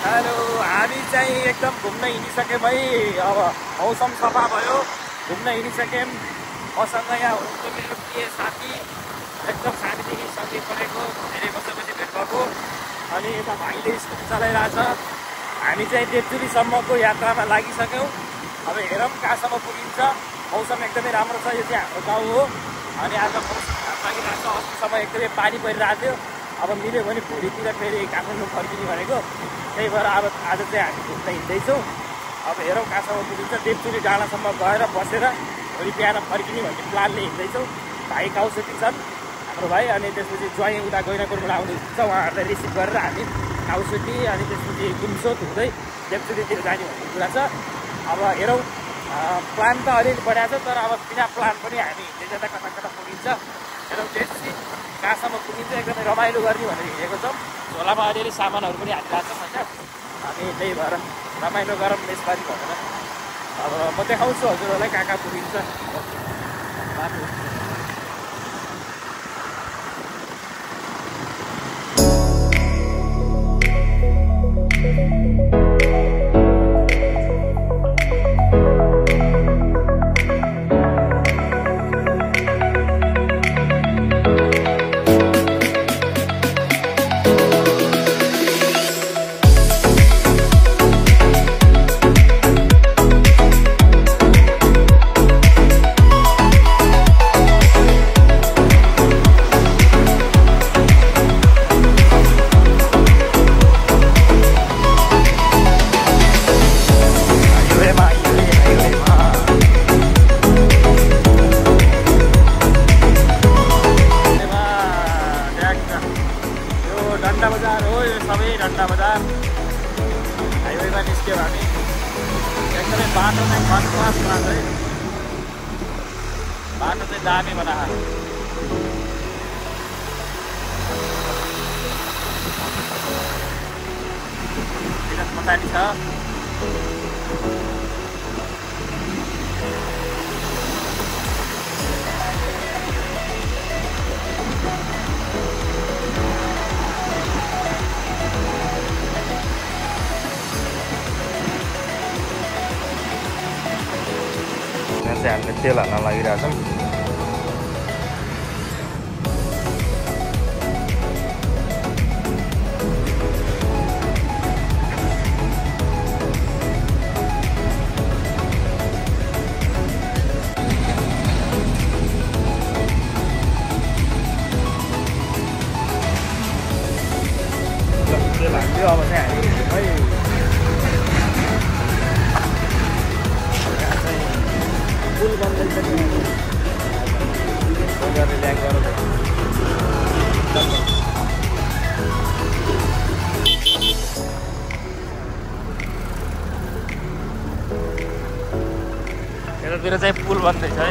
Hello, हामी चाहिँ एकदम घुम्न हिँडिसक्यौँ है। अब मौसम सफा भयो, घुम्न हिँडिसक्यौँ। मसँग यहाँ हुनुहुन्छ मेरो प्रिय साथी, एकदम सानैदेखि सँगै पढेको, धेरै वर्षपछि भेट भएको। अनि यता भाइले स्कुटी चलाइरहेछ। हामी चाहिँ डेप्चुरीसम्मको यात्रामा लागिसक्यौँ। अब हेरौँ कहाँसम्म पुगिन्छ। मौसम एकदमै राम्रो छ, यो चाहिँ हाम्रो गाउँ हो। अनि आज मौसम लागिरहेको छ, अस्तिसम्म एकदमै पानी परिरहेको थियो। अब मिल्यो भने भोलितिर फेरि काठमाडौँ फर्किने भनेको, त्यही भएर अब आज चाहिँ हामी घुम्न हिँड्दैछौँ। अब हेरौँ कहाँसम्म पुगिन्छ। डेप्चुरी डाँडासम्म गएर बसेर भोलि बिहान फर्किने भन्ने प्लानले हिँड्दैछौँ। भाइ काउसेती छन् हाम्रो भाइ, अनि त्यसपछि ज्वाइँ उता गैनाकोटबाट आउनुहुन्छ, उहाँहरूलाई रिसिभ गरेर हामी काउसेती अनि त्यसपछि गुम्सोत हुँदै डेप्चुरीतिर जाने भन्ने कुरा छ। अब हेरौँ, प्लान त अलिअलि बढाएको छ, तर अब बिना प्लान पनि हामी हिँड्दै जाँदा कता कता पुगिन्छ। हेरौँ त्यसपछि कहाँसम्म पुगिन्छ। एकदमै रमाइलो गर्ने भनेर हिँडेको छौँ। झोलामा अलिअलि सामानहरू पनि हालिरहेको छौँ होइन। हामी त्यही भएर रमाइलो गरौँ यसपालि भनेर अब म देखाउँछु हजुरहरूलाई कहाँ कहाँ पुगिन्छ। डन्डा बजार हो यो, सबै डन्डा बजार। हाइवेमा निस्क्यौँ हामी। एकदमै बाटो चाहिँ फर्स्ट क्लास बाटो है, बाटो चाहिँ दामी बनाएको। विकास पछाडि छ। हामीले तेल हाल्न लागिरहेछौँ। तेल हाल्यो, अब चाहिँ हामी पुल बन्दैछ नि, ल्याङ गरेर यतातिर चाहिँ पुल बन्दैछ है।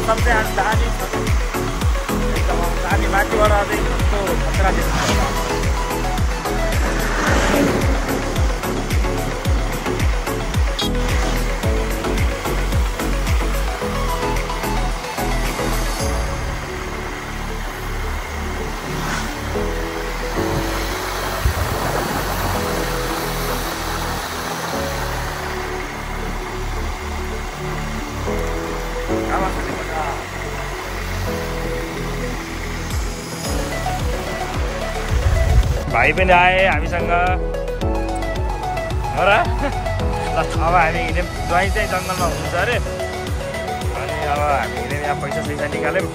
मौसम चाहिँ आज दामी छ, एकदम दामी। माथिबाट अझै कस्तो खतरा देख्छ। भाइ पनि आए हामीसँग हो र। अब हामी हिँड्यौँ। ज्वाइँ चाहिँ जङ्गलमा हुनुहुन्छ अरे, अनि अब हामी हिँड्यौँ। यहाँ पैसा सैसा निकाल्यौँ।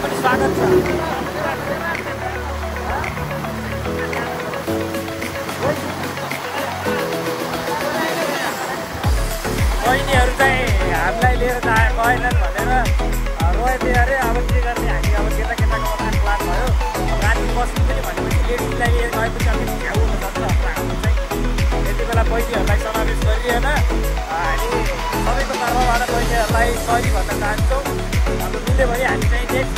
पनि स्वागत छ। बहिनीहरू चाहिँ हामीलाई लिएर त गएनन् भनेर रोएथे अरे। अब के गर्ने हामी, अब केटाको मात्रै प्लान भयो। राति बस्नु पनि भनेपछि लेडिजलाई लिएर गएपछि अलिक घ्याउ हुनसक्छ हाम्रो चाहिँ। यति बेला बहिनीहरूलाई समावेश गरिएन। हामी सबैको तर्फबाट बहिनीहरूलाई सरी भन्न चाहन्छौँ। अब मिल्यो भने हामी चाहिँ नेक्स्ट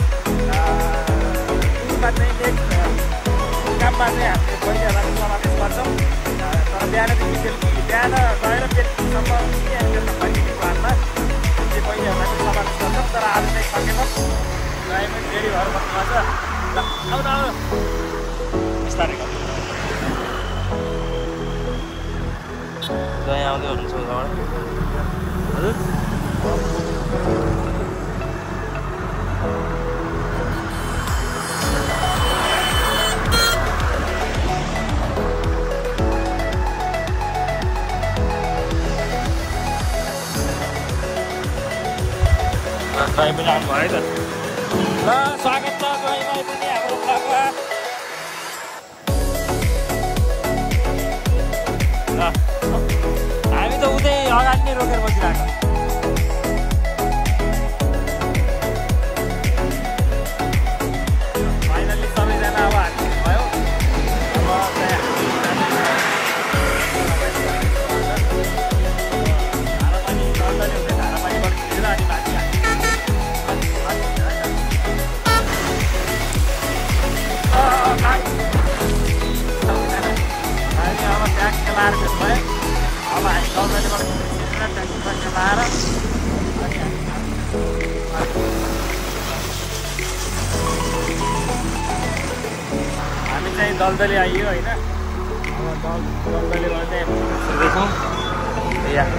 दिनमा चाहिँ नेक्स्ट काममा चाहिँ हामीले बहिनीहरूलाई समावेश गर्छौँ। तर बिहानदेखि बेलुकी, बिहान गएर बेलुकीसम्म फर्किने प्लानमा चाहिँ बहिनीहरूलाई चाहिँ समावेश गर्छौँ। तर आज चाहिँ सकेनौँ। ड्राइभर रेडी भएर बस्नुभएको छ। ल आउनु आउनु बिस्तारै गर्नु। जय आउँदै हुनुहुन्छ उताबाट। हजुर तपाईँ पनि आउनुभयो है त। ल स्वागत छ ज्वाइँलाई पनि हाम्रो ब्लगमा। हामी त उतै अगाडि नै रोकेर बसिरहेको। फाइनल्ली सबैजना अब हामी भयो। अब चाहिँ धारापानी नन्दले हुने धारापानीबाट खिचेर अनि माथि हामी अब ट्याक्सी लाएर भयो। अब हामी नन्दलेबाट खिचेर ट्याक्सी लाएर हामी चाहिँ दलदली आइयो होइन। अब दलदलीबाट चाहिँ सुन्दैछौँ। यहाँ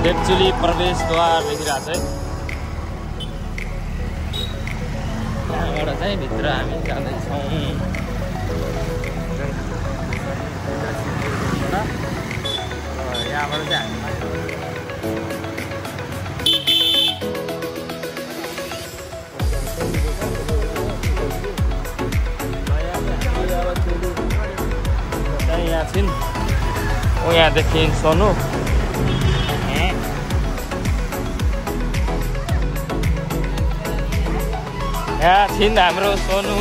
डेप्चुली प्रवेशद्वार देखिरहेको छ है। यहाँबाट चाहिँ भित्र हामी जाँदैछौँ। यहाँबाट चाहिँ हामी यहाँ छिन्। ओ यहाँदेखि सोनु यहाँ छिन् हाम्रो सोनु,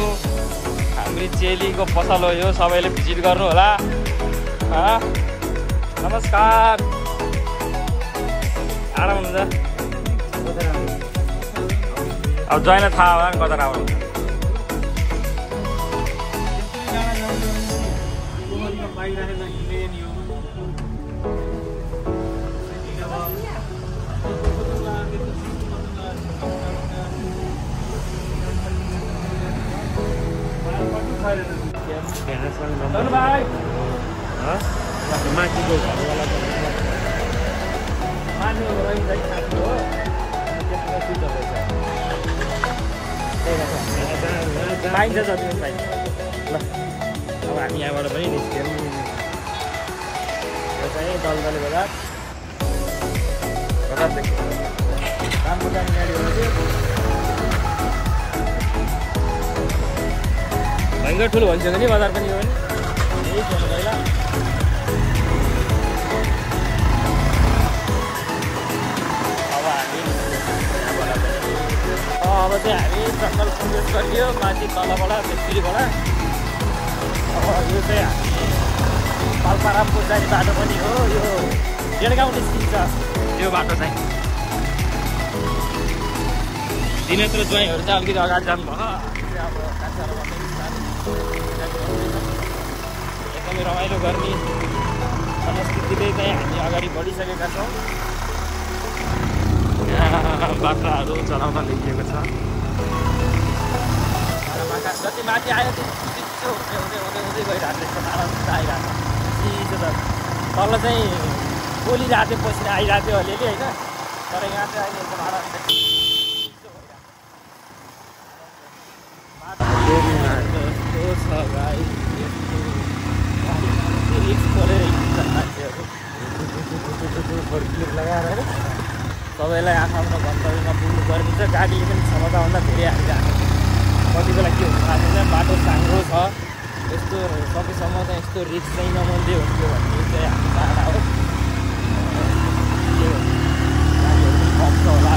हाम्रो चेलीको पसल हो यो। सबैले भिजिट गर्नु होला। नमस्कार, आराम हुनुहुन्छ? अब ज्वाइँलाई थाहा होला नि कता राम्रो हुन्छ। माथिको घरवाला पाइन्छ जति पनि पाइन्छ। ल अब हामी यहाँबाट पनि निस्क्यौँ। यो चाहिँ दलदली बजार बजारदेखि राम्रो दामी गाडीहरू थियो। भयङ्कर ठुलो भनिसक्यो नि बजार पनि। यो पनि यही थियो पहिला। अब चाहिँ हामी जङ्गल प्रवेश गरियो माथि तलबाट फेक्ट्रीबाट। अब यो चाहिँ हामी पाल्पारामको जाने बाटो पनि हो। यो डेढगाउँ निस्किन्छ यो बाटो चाहिँ। दिनेन्द्र ज्वाइँहरू चाहिँ अलिकति अगाडि जानुभयो। अब एकदमै रमाइलो गर्ने संस्कृतिले चाहिँ हामी अगाडि बढिसकेका छौँ। बाख्राहरू चलाउन लेखिएको छ। जति माथि आयो त्यति हुँदै हुँदै हुँदै हुँदै गइरहेको छ। आरामसित आइरहेको छ। सिधो त तल चाहिँ बोलिरहेको थियो, पसिना आइरहेको थियो अलिअलि होइन। तर यहाँ चाहिँ अहिले एकदम आरामसित लगाएर सबैलाई आफ्नो आफ्नो गन्तव्यमा पुग्नु पर्ने छ। गाडीले पनि क्षमताभन्दा धेरै हालिरहेको छ। यस्तो सकेसम्म चाहिँ यस्तो रिस्क चाहिँ नमन्दियो हुन्थ्यो भन्ने चाहिँ हाम्रो धारणा हो। के गाडीहरू पनि कम छ होला,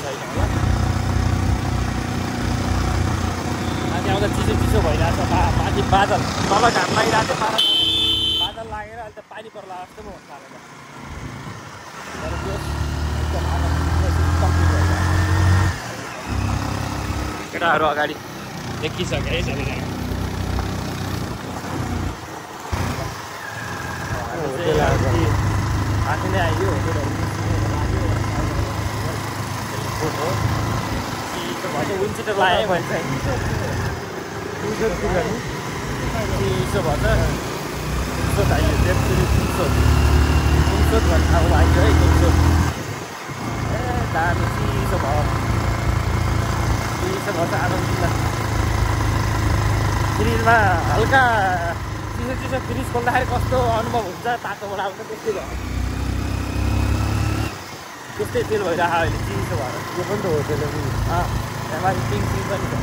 छैन होला। माथि आउँदा चिसो चिसो भइरहेको छ, माथि बादल तल घाम लागिरहेको थियो, बादल लागेर अहिले त पानी पर्ला जस्तो पो हुन्छ थालेको। तर त्यो एकदम कम्प्लिट भइरहेको केटाहरू अगाडि देखिसक्यो है सबैजना। आफै नै आइयो होटेलहरू विन्सिटर लगाएँ मैले चाहिँ चिसो भन्छ 300 आइयो, 300 भन्ने ठाउँमा आइयो है। 300 ए दामी चिसो भयो, चिसो भन्छ आनन्द। फ्रिजमा हल्का चिसो चिसो फ्रिज खोल्दाखेरि कस्तो अनुभव हुन्छ, तातोबाट आउँछ त्यस्तै भयो, त्यस्तै फिल भइरहेको अहिले चिसो भएर। यो पनि त होटेल यहाँ माथि पिङ पनि छ।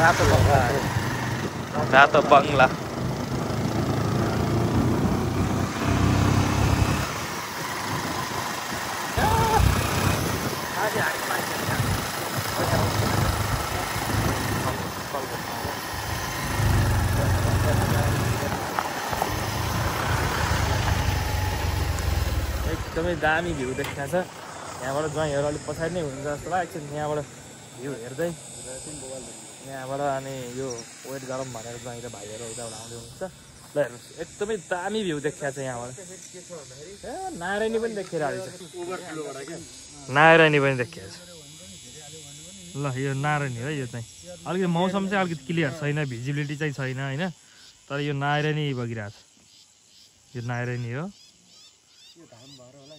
रातो बङ्गला, रातो बङ्गला। एकदमै दामी भ्यू देखिएको छ यहाँबाट। ज्वाइँहरू अलिक पछाडि नै हुन्छ जस्तो लाग्छ यहाँबाट भ्यू हेर्दै। यहाँबाट अनि यो वेट गरौँ भनेर ज्वाइँ र भाइहरू उताबाट आउँदै हुन्छ। ल हेर्नुहोस् एकदमै दामी भ्यू देखिएको छ यहाँबाट। ए नारायणी पनि देखिरहेको छ, नारायणी पनि देखिएको छ। ल यो नारायणी हो, यो चाहिँ अलिकति मौसम चाहिँ अलिकति क्लियर छैन, भिजिबिलिटी चाहिँ छैन होइन, तर यो नारायणी बगिरहेको छ, यो नारायणी हो।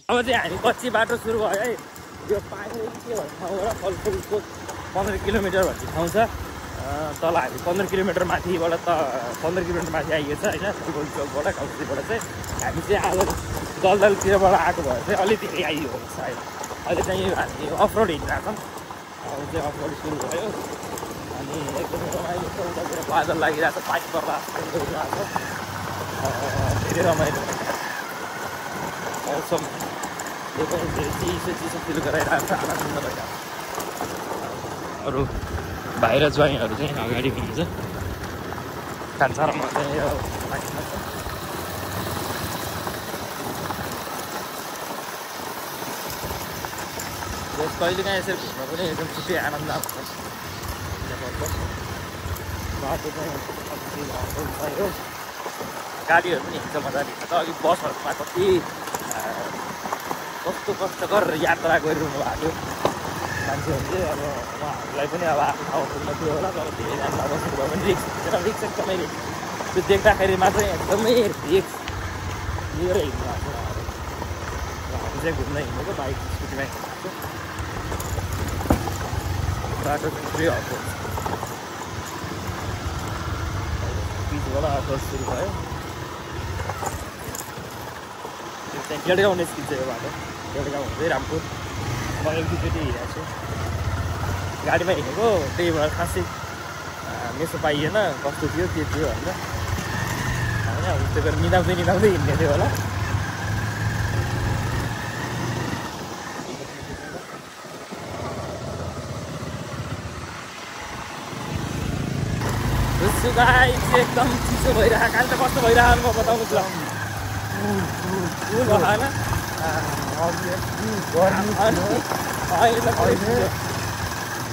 अब चाहिँ हामी पछि बाटो सुरु भयो है। यो पानी के भन्ने ठाउँबाट फलफुलको 15 किलोमिटर भन्ने ठाउँ छ तल। हामी 15 किलोमिटर माथिबाट त 15 किलोमिटर माथि आइएको छ होइन, फलफुल चौकबाट कौसीबाट चाहिँ। हामी चाहिँ अब दलदलतिरबाट आएको भएर चाहिँ अलिक धेरै आइयो सायद। अहिले चाहिँ हामी अफरोड हिँडिरहेको छौँ। अब चाहिँ अफरोड सुरु भयो अनि एकदमै रमाइलो छ। उतातिर बादल लागिरहेको छ, पानी पर्ला गइरहेको छ, धेरै रमाइलो मौसम। यो पनि धेरै चिसो चिसो फिल गराइरहेको छ, आनन्द भइरहेको छ। अरू भाइ र ज्वाइँहरू चाहिँ अगाडि हुनुहुन्छ, कान्छारामा चाहिँ यो माथिमा छ। कहिलेकाहीँ यसरी घुम्न पनि एकदम खुसी आनन्द आउँछ। बाटो चाहिँ भयो, गाडीहरू पनि हिँड्छ मजाले हिँड्छ। त अघि बसहरूमा कति कस्तो कष्टकर यात्रा गरिरहनु भएको थियो मान्छेहरूले। अब उहाँहरूलाई पनि अब आफ्नो ठाउँ पुग्न थियो होला, तर धेरैजना बसेको भयो भने रिक्स रिक्स एकदमै रिक्स। त्यो देख्दाखेरिमा चाहिँ एकदमै रिक्स लिएर हिँड्नु भएको छ। हामी चाहिँ घुम्न हिँडेको बाइक स्कुटीमा हिँडेको बाटो पुरै हल्को बिचबाट अफरोड सुरु भयो। त्यो चाहिँ गेडगाउँ निस्किन्छ यो बाटो, गेडगाउँ हुँदै रामपुर। म एक दुईचोटि हिँडेको छु गाडीमा हिँडेको, त्यही भएर खासै मेसो पाइएन, कस्तो थियो के थियो होइन। होइन त्यो गरेर निदाउँदै निदाउँदै हिँड्ने थियो होला। एकदम चिसो भइरहेको, काले त कस्तो भइरहेको म बताउनु ल। भएन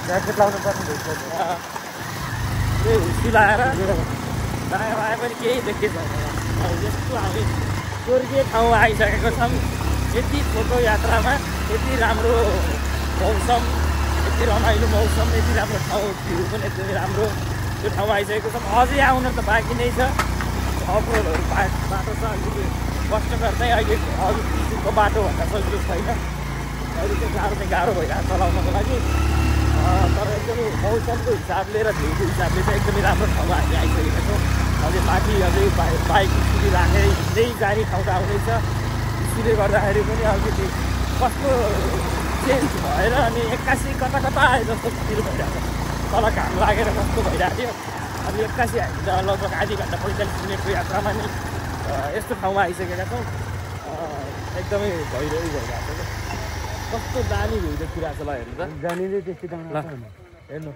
ज्याकेट लाउनु पर्ने त्यही हुस्की लगाएर दायाँ बायाँ पनि केही देखिएको छैन। यस्तो हामी स्वर्गीय ठाउँमा आइसकेको छौँ। यति छोटो यात्रामा यति राम्रो मौसम, यति रमाइलो मौसम, यति राम्रो ठाउँ, भ्यू पनि एकदमै राम्रो त्यो ठाउँमा आइसकेको छौँ। अझै आउन त बाँकी नै छ। अफरोडहरू बाटो छ अलिकति कष्टकर चाहिँ अहिले अरू किसिमको बाटोभन्दा सजिलो छैन। अहिले चाहिँ गाह्रो भइरहेको चलाउनको लागि। तर एकदमै मौसमको हिसाबले र भ्यूको हिसाबले चाहिँ एकदमै राम्रो ठाउँमा हामी आइसकेका छौँ। अझै माथि अझै बाइक स्कुटी राखेर हिँड्दै जाने ठाउँ त आउँदैछ। त्यसले गर्दाखेरि पनि अलिकति कस्तो चेन्ज भएर अनि एक्कासी कता कता आए जस्तो फिल भइरहेको छ। तल घाम लागेर कस्तो भइरहेको थियो। अनि एक्कासी हामी त लगभग आधी घन्टा 45 मिनटको यात्रामा नि यस्तो ठाउँमा आइसकेका छौँ। एकदमै भइरहेको छ। कस्तो दामी भ्यू देखिरहेको छ ल हेर्नु त। जानिले त्यस्तै ठाउँ ल हेर्नु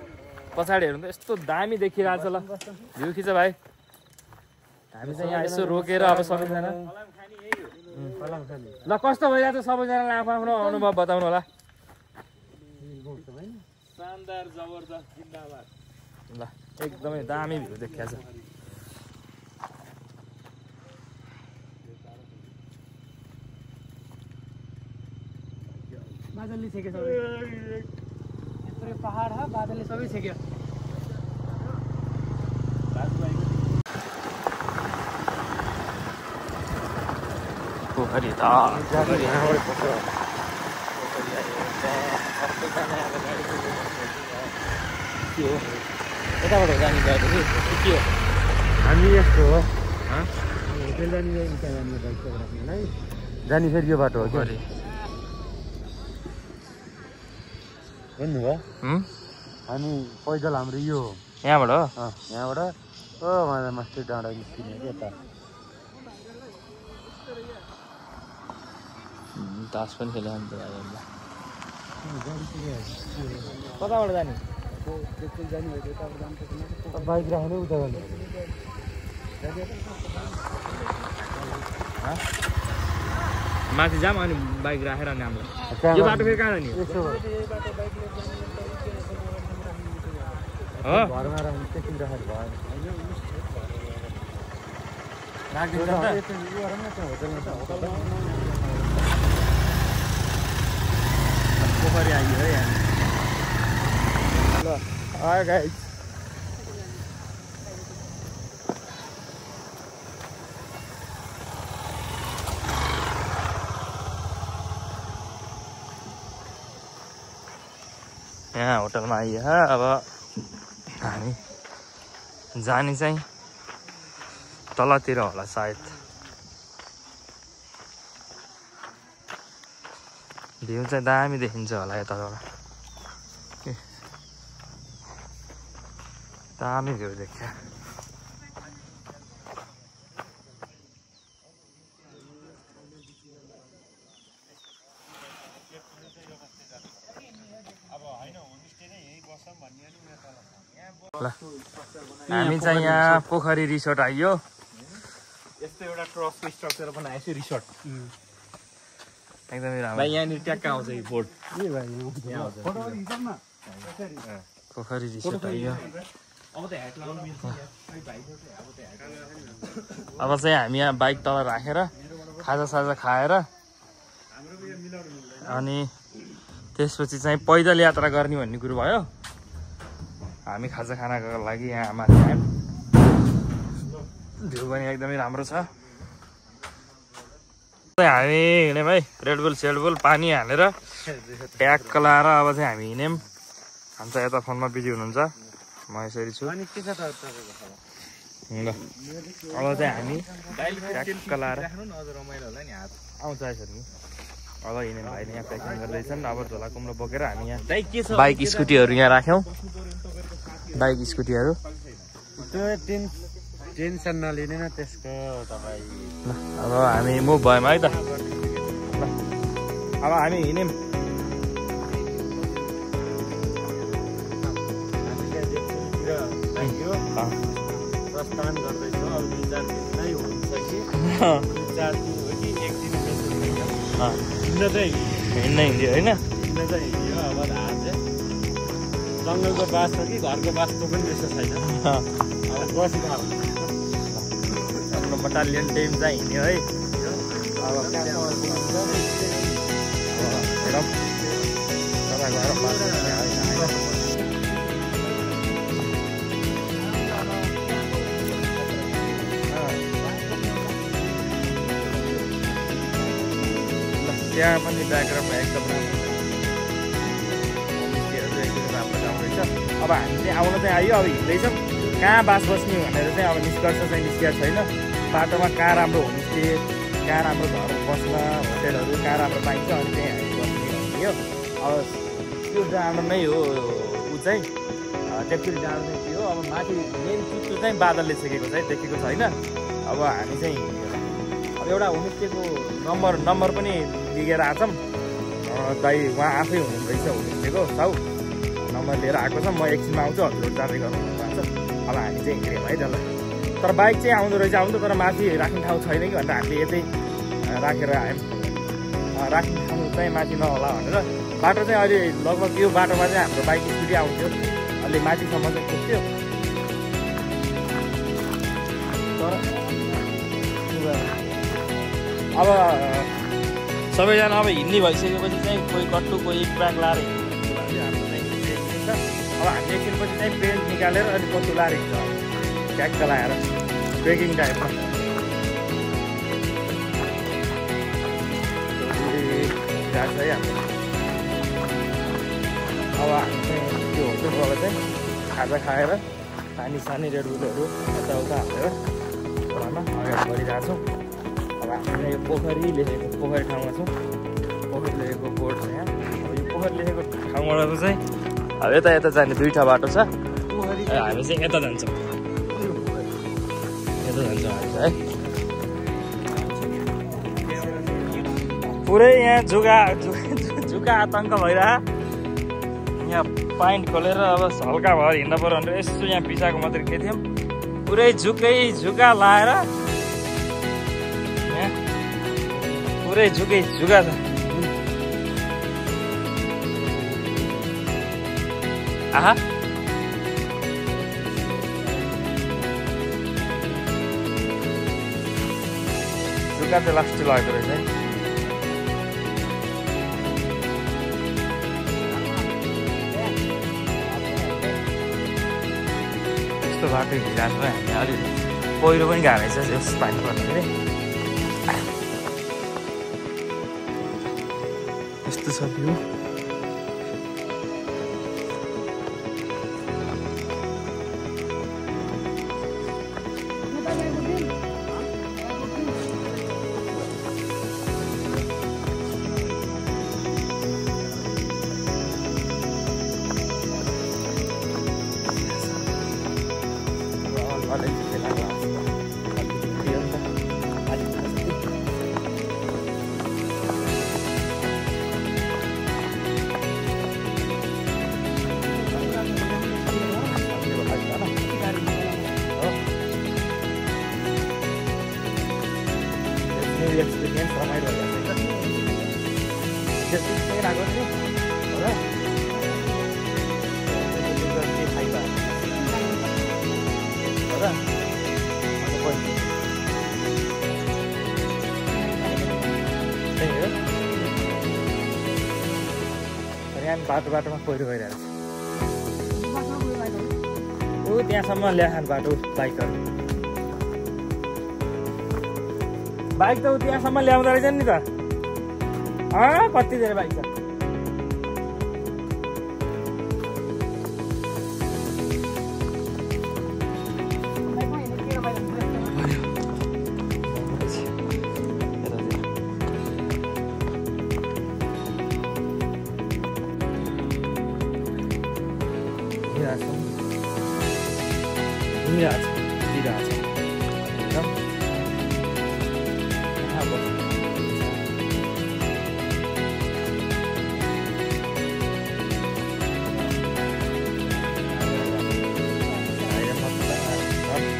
पछाडि हेर्नु त यस्तो दामी देखिरहेको छ। ल भ्यू खिच भाइ। हामी चाहिँ यहाँ यसो रोकेर अब सबैजना ल कस्तो भइरहेको छ सबैजनालाई आफ्नो आफ्नो अनुभव बताउनु होला। शानदार जबरदस्त जिन्दाबाद। ल एकदमै दामी भ्यू देखिएको छ। बादलले छेक्यो सबै। यत्रो पहाड छ बादलले सबै छेक्यो। पोखरी त यताबाट जाने गएको कि के हो? हामी यस्तो हो होटेल जाने उता जाने बाइक राख्नेलाई जाने फेरि यो बाटो हो कि भन्नुभयो। हामी पैदल हाम्रो यो हो यहाँबाट हो? यहाँबाट मास्टर डाँडा निस्किने कि यता तास पनि खेल्यो कताबाट जाने? बाइक राख्ने उता जाने माथि जाम अनि बाइक राखेर अनि हाम्रो यो बाटो फेरि कहाँ जाने? घरमा राख्ने चेकिङ राखेर पोखरी आइयो है यहाँ। ल आयो गाइस। यहाँ होटलमा आइयो अब हामी जाने चाहिँ तलतिर होला सायद। भ्यू चाहिँ दामी देखिन्छ होला यताबाट। दामी भ्यू देखियो। ल हामी चाहिँ यहाँ पोखरी रिसोर्ट आइयो। यस्तो एउटा ट्रसको स्ट्रक्चर बनाएछु रिसोर्ट। एकदमै राम्रो। भाइ यहाँनिर ट्याक्क आउँछ यो बोर्ड। पोखरी रिसोर्ट आइयो। अब चाहिँ हामी यहाँ बाइक तल राखेर खाजासाजा खाएर अनि त्यसपछि चाहिँ पैदल यात्रा गर्ने भन्ने कुरो भयो। हामी खाजा खानाको लागि यहाँ माथि आयौँ। भ्यू पनि एकदमै राम्रो छ। हामी हिँड्यौँ है रेडबुल सेडबुल पानी हालेर ट्याक्क लाएर अब चाहिँ हामी हिँड्यौँ। हामी चाहिँ यता फोनमा बिजी हुनुहुन्छ, म यसरी छु। ल अब चाहिँ हामी ट्याक्क लाएर आउँछ यसरी अब हिँड्यौँ। भाइले यहाँ प्याकिङ गर्दैछन्। अब झोला कुम्लो बोकेर हामी यहाँ बाइक स्कुटीहरू यहाँ राख्यौँ। बाइक स्कुटीहरू टेन्सन नलिने न त्यसको तपाईँ। अब हामी मुभ भयौँ है त। ल अब हामी हिँड्यौँ। प्रस्थान गर्दैछौँ। अब 2-4 दिन नै हुन्छ कि 2-4 दिन हो कि 1 दिन हिँड्न चाहिँ हिँड्यो होइन। हिँड्न चाहिँ हिँड्यो। अब आज जङ्गलको बास हो कि घरको बासको पनि त्यस्तो छैन। अब बसिरहेको आफ्नो बटालियन टिम चाहिँ हिँड्यो है। अब हेरौँ कता गएर त्यहाँ पनि ब्याकग्राउन्डमा एकदम राम्रो होमस्टेहरू एकदमै राम्रो ठाउँ रहेछ। अब हामी चाहिँ आउन चाहिँ आयो। अब हिँड्दैछौँ। कहाँ बास बस्ने भनेर चाहिँ अब निष्कर्ष चाहिँ निस्किएको छैन। बाटोमा कहाँ राम्रो होमस्टे, कहाँ राम्रो घर बस्न होटेलहरू कहाँ राम्रो पाइन्छ अनि त्यही हामी बस्ने भन्ने हो। अब त्यो डाँडो नै हो ऊ चाहिँ टेप्चुरी डाँडो चाहिँ त्यो अब माथि मेन चित्रो चाहिँ बादलले छेकेको चाहिँ देखेको छैन। अब हामी चाहिँ अब एउटा होमस्टेको नम्बर पनि लिएर आछौँ। दाइ उहाँ आफै हुनुहुँदो रहेछ होमस्टेको साउ नम्बर लिएर आएको छ। म एकछिनमा आउँछु हजुर जाँदै गर्नु भएको छ। अब हामी चाहिँ हिँड्यौँ है त्यसलाई। तर बाइक चाहिँ आउँदो रहेछ आउँदो तर माथि राख्ने ठाउँ छैन कि भनेर हामीले यतै राखेर आयौँ। राख्ने ठाउँ चाहिँ माथि नहोला भनेर बाटो चाहिँ अहिले लगभग यो बाटोमा चाहिँ हाम्रो बाइक स्कुटी आउँथ्यो अलि माथिसम्म चाहिँ पुग्थ्यो। तर अब सबैजना अब हिँड्ने भइसकेपछि चाहिँ कोही कट्टु कोही ट्र्याक लाएर हिँड्छ। अब हामी एकछिनपछि चाहिँ बेल्ट निकालेर अनि कट्टु लाएर हिँड्छ ट्र्याक चलाएर ब्रेकिङ टाइपमा। गएको छ है हाम्रो। अब हामी चाहिँ त्यो होटलबाट चाहिँ खाजा खाएर पानी सानी रेडबुलहरू यताउता हालेर खोलामा अगाडि बढिरहेको छौँ। अब हामी यो पोखरी लेखेको पोखरी ठाउँमा छौँ। पोखरी लेखेको बोर्ड छ यहाँ। अब यो पोखरी लेखेको ठाउँबाट चाहिँ अब यता जाने दुईवटा बाटो छ। हामी चाहिँ यता जान्छौँ, यता जान्छौँ हामी चाहिँ है। पुरै यहाँ जुका आतङ्क भइरह। यहाँ पाइन्ट खोलेर अब हल्का भएर हिँड्नु पऱ्यो भनेर यसो यहाँ बिसाएको मात्रै के थियौँ। पुरै जुका लाएर यहाँ पुरै जुका छ। आहा जुका चाहिँ लास्ट लागेको रहेछ है। यस्तो बाटो हिँडिरहेको छ हामी। अलिक पहिरो पनि गएको रहेछ यस पानी पर्दाखेरि। यस्तो छ भ्यू। एक्सपिरियन्स रमाइलो भइरहेको छ। त्यस्तो चाहिँ राखेको छु होला। के फाइदा होला त्यही हो। तर यहाँ बाटोमा पहिरो गइरहेको छ। ऊ त्यहाँसम्म ल्याखान बाटो बाइकहरू। बाइक त त्यहाँसम्म ल्याउँदो रहेछ नि त। कति धेरै बाइक छ।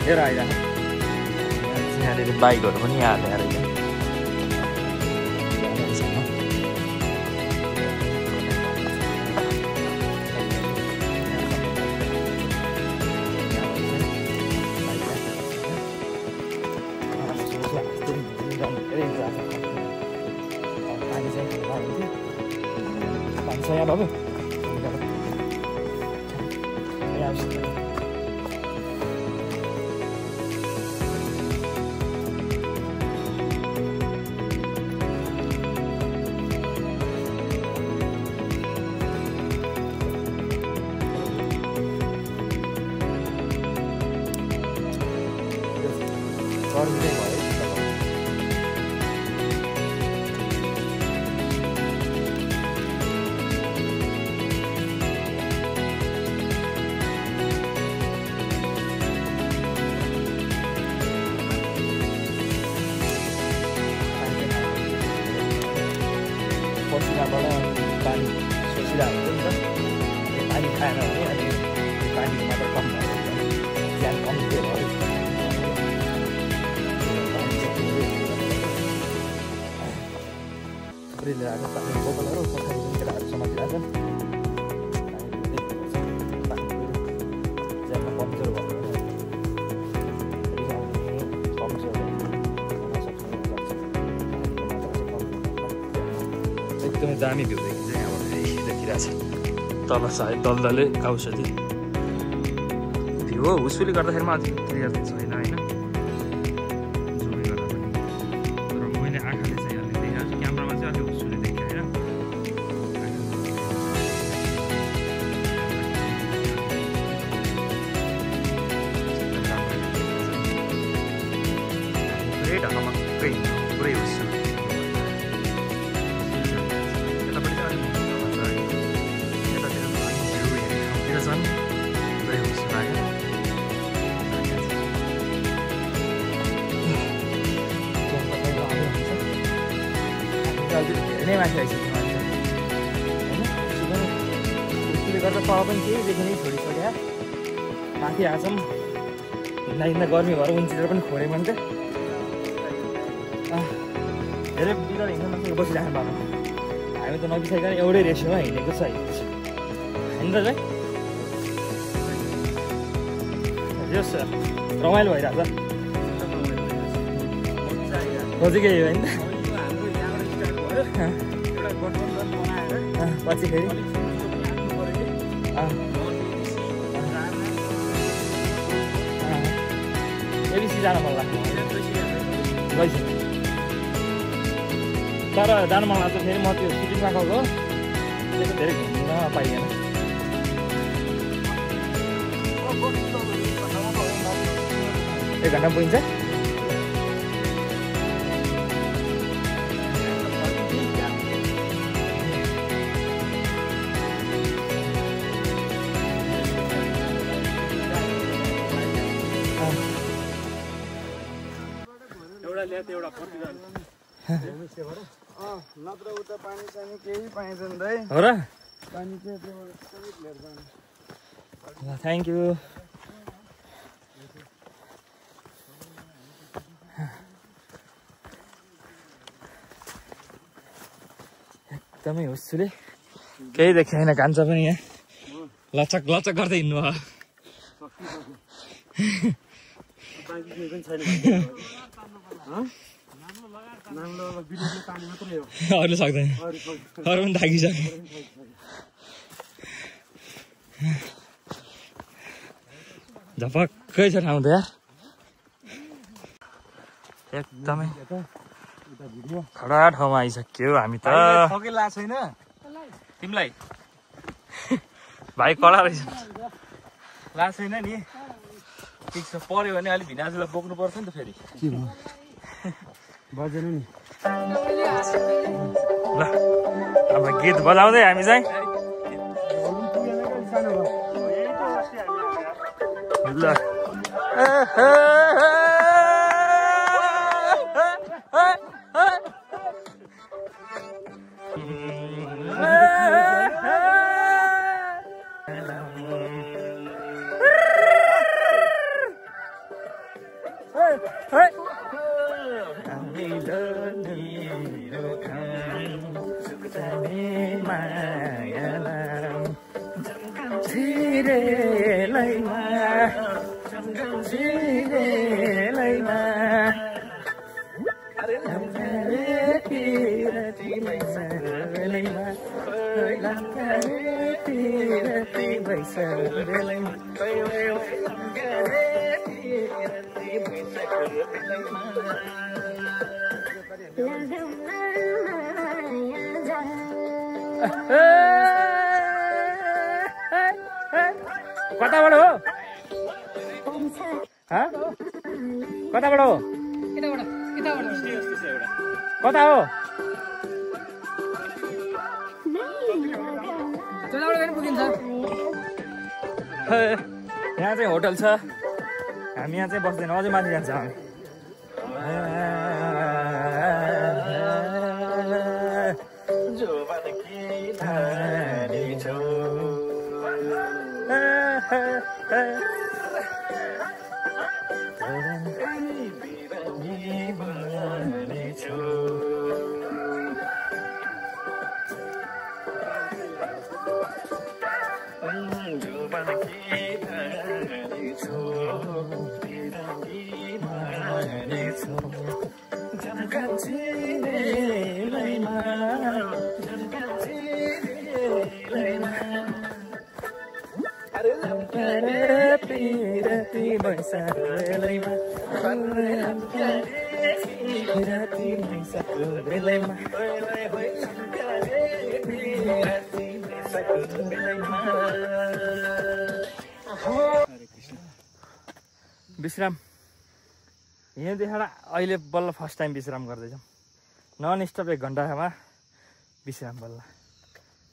हेर आइरहेको यहाँनिर बाइकहरू पनि यहाँ हालेर पानी छ यहाँ बाबु। गर्मी नै भयो पसिनाबाट पानी सोचिरहेको हुन्छ नि त पानी खाएन भने अनि पानी मात्र कम भयो ज्यान कम्ती भयो थुप्रैले आएको पानी बोतलहरू पछाडि केटाहरू समातिरहेछन् ज्यानमा कमजोर भयो एकदमै दामी भ्यू देखिन्छ यहाँबाट देखिरहेछ तल सायद दलदले औषधि भ्यू हो उसले गर्दाखेरिमा अझै क्लियर छैन होइन जुमले गर्दा पनि तर मैले आँखाले चाहिँ अलिक देखिरहेको छु क्यामेरामा चाहिँ अलिक उसले देखेँ होइन पुरै ढङ्गमा पुरै उसु धेरै मान्छे आइसक्यो होइन उसले गर्दा तल पनि केही देखि नै छोडिसक्यो माथि आछौँ हिँड्दा हिँड्दा गर्मी भएर उन्चिएर पनि खोऱ्यो भने चाहिँ धेरै बिचरा हिँड्न नसकेको बसिराख्नु भएको हामी त नबिसाइकन एउटै रेसियोमा हिँडेको छ होइन त चाहिँ जस रमाइलो भइरहेको छ खोजेकै हो होइन पछि फेरि एबिसी जान मन लाग्छ गइसक्यो तर जानु मन लाग्छ फेरि म त्यो सुटिङमा गएको त्यो धेरै घुम्न पाइएन 1 घन्टा पुगिन्छ एउटा फर्किरहन्छ नत्र उता पानी सानी केही पाइँदैन दाइ हो र पानी चाहिँ त्यहाँबाट सबै लिएर जानु ल थ्याङ्क यू एकदमै हुस्सुले केही देखिएन कान्छ पनि यहाँ लचक लचक गर्दै हिँड्नु भयो बाँकी केही पनि छैन अरूले सक्दैन अरू पनि थाकिसक्यो झपक्कै छ ठाउँ त यार एकदमै खडा ठाउँमा आइसक्यो हामी त छैन तिमीलाई भाइ कडा रहेछ लास छैन नि ठिक छ पर्यो भने अलिक भिनाजुलाई बोक्नु पर्छ नि त फेरि बजेन नि ल अब गीत बजाउँदै हामी चाहिँ ल कताबाट हो कताबाट हो यताबाट यताबाट कता हो यताबाट पनि पुगिन्छ यहाँ चाहिँ होटल छ हामी यहाँ चाहिँ बस्दैन अझै माथि जान्छ हामी विश्राम यहाँ देखाएर अहिले बल्ल फर्स्ट टाइम विश्राम गर्दैछौँ नन स्टप 1 घन्टामा विश्राम बल्ल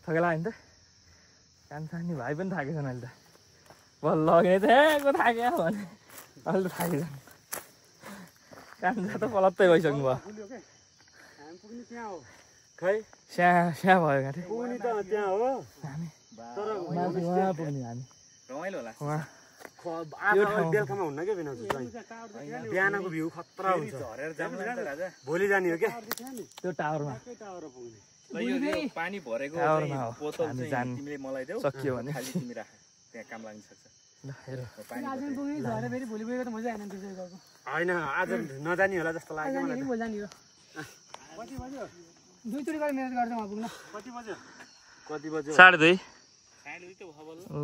थकेला होइन त कान्छानी भाइ पनि थाकेछन् अहिले त बल्ल अघि त को थाक्यो भने अहिले त थाकेछन् कान्छा त पलत्तै भइसक्नु भयो खै स्या भयो घाँटे पुग्ने त त्यहाँ हो हामी तर माथि उहाँ पुग्ने हामी रमाइलो होला उहाँ बेलुकामा हुन्न क्या बिना बिहानको भ्यू खतरा हुन्छ झरेर जाम्ला नि त राजा भोलि जाने हो क्या त्यो टावरमा ल यो पानी भरेको टावरमा हो बोतल हामी चाहिँ जानु तिमीले मलाई देऊ सकियो भने खाली तिमी राख त्यहाँ काम लाग्न सक्छ ल हेर पानी आज पनि पुग्यो झरे फेरि भोलि पुगेको त मजा आएन त्यसरी गएको होइन आज नजाने होला जस्तो लाग्यो मलाई भोलि जाने हो कति बज्यो 2 चोटि गएर मेहनत गर्छ उहाँ पुग्न कति बज्यो कति बज्यो 2:30 खाइलु त खबर ओ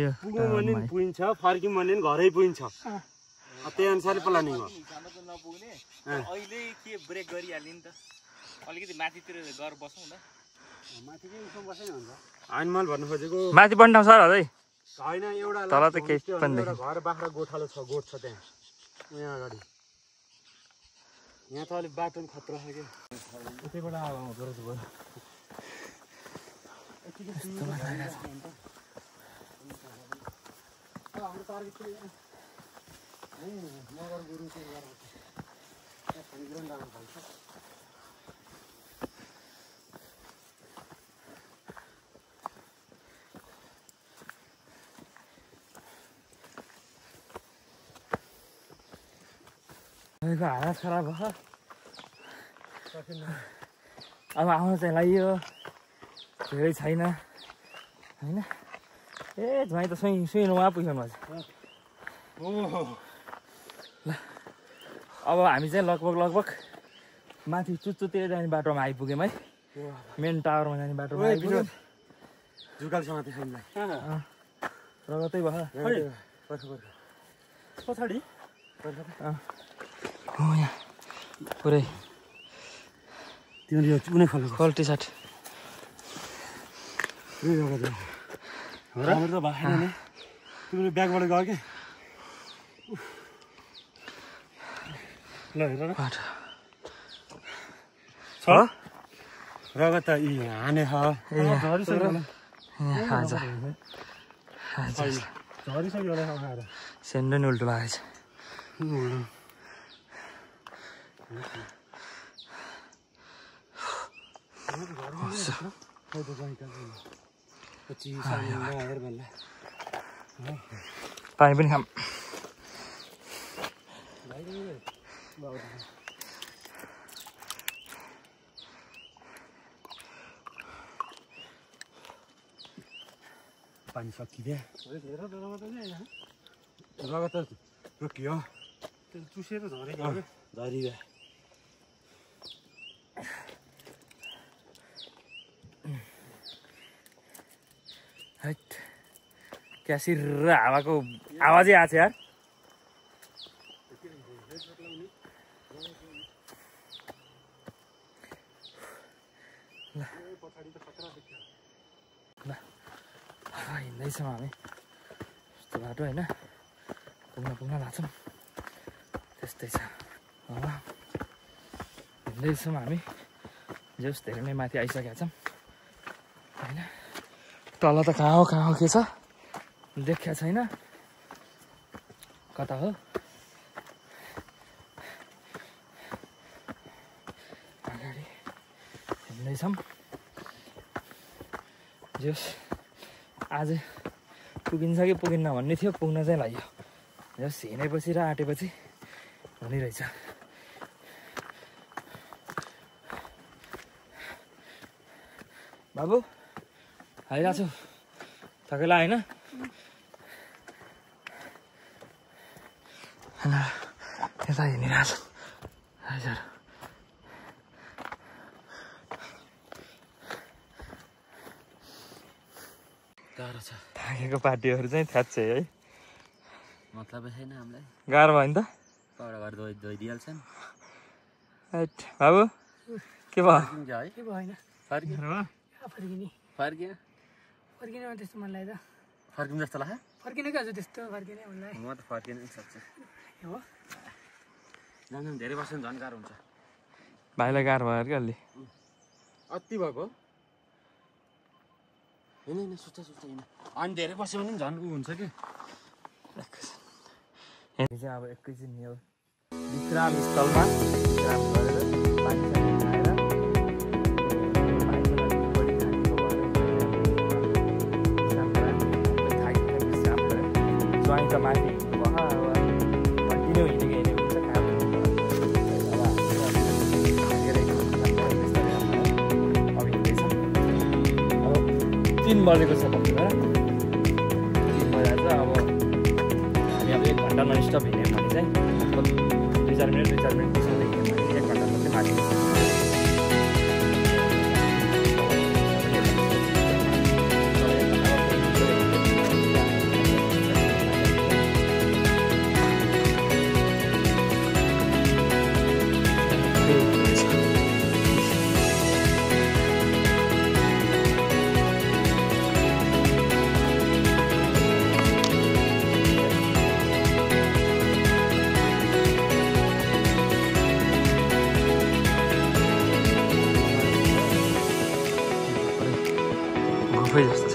यो पुग्यो भने नि पुगिन्छ फर्क्यौँ भने नि घरै पुगिन्छ त्यही अनुसारले प्लानिङ हो खान त नपुग्ने अहिले के ब्रेक गरिहाल्यो नि त अलिकति माथितिर गएर बसौँ न माथिकै उसमा बस्यो नि हुन्छ होइन मैले भन्नु खोजेको माथि बन्द ठाउँ सर अझै होइन एउटा तल त केही पनि एउटा घर बाख्रा गोठालो छ गोठ छ त्यहाँ यहाँ अगाडि यहाँ त अलिक बाटो पनि खतरा छ क्या उतैबाट आउँदो रहेछ भयो हालत खराब भयो अब आउनु चाहिँ लाग्यो धेरै छैन होइन ए झुवाई त सुई उहाँ पुग्नु भएको ल अब हामी चाहिँ लगभग माथि चुच्चुतिर जाने बाटोमा आइपुग्यौँ है मेन टावरमा जाने बाटोमा आइपुग्यौँ जुगाल समाते छैन रगतै भयो पछाडि हो यहाँ पुरै तिमीले कुनै खोल्नु कल टी सर्ट हाम्रो त भएन नि तिमीले ब्यागबाट गयो कि ल हेर न बाटो छ रगत त यी हाने छ झरिसक्यो होला खाएर सेन्डो नि उल्टो लागेको छ पानी पनि खाम पानी सकिदिए रगत त रोकियो चुसेर झरेको झरिगयो हैट क्या सिर्र हावाको आवाजै आएको छ यार ल हिँड्दैछौँ हामी यस्तो बाटो होइन पुग्न लाग्छौँ त्यस्तै छ हिँड्दैछौँ हामी जस धेरै नै माथि आइसकेका छौँ होइन तल त कहाँ हो के छ देखिया छैन कता हो अगाडि हिँड्दैछौँ जस आज पुगिन्छ कि पुगिन्न भन्ने थियो पुग्न चाहिँ लाग्यो जस हिँडेपछि र आँटेपछि हुने रहेछ बाबु आइरहेको छु थकेला होइन यता हिँडिरहेको छ हजुर गाह्रो छ थाकेको पार्टीहरू चाहिँ थ्याच्छ है मतलब छैन हामीलाई गाह्रो भयो नि त कौडा घर धोइदिइहाल्छन् बाबु के भयो है के भएन फर्किने फर्किने फर्किने त्यस्तो मन लाग्यो त फर्किनु जस्तो लाग्यो फर्किने क्या त्यस्तो फर्किने मलाई म त फर्किन पनि सक्छु हो जानु धेरै वर्ष झन् गाह्रो हुन्छ भाइलाई गाह्रो भयो कि अलि अति भएको होइन सुत्छ होइन अनि धेरै वर्ष पनि झन् ऊ हुन्छ कि चाहिँ अब एकैछिन यो विश्राम स्थलमा विश्राम गरेर पानी खाएर ज्वाइँ त माथि कन्टिन्यू हिँडेको हुन्छ अब हिँड्दैछौँ अब 3 बजेको छ कम्तीमा 3 बजा छ अब हामी अब 1 घन्टा नन स्टप हिँड्यौँ भने चाहिँ 2-4 मिनट बिसाउँदै हिँड्यौँ भने 1 घन्टामा चाहिँ माथि गुफै जस्तो छ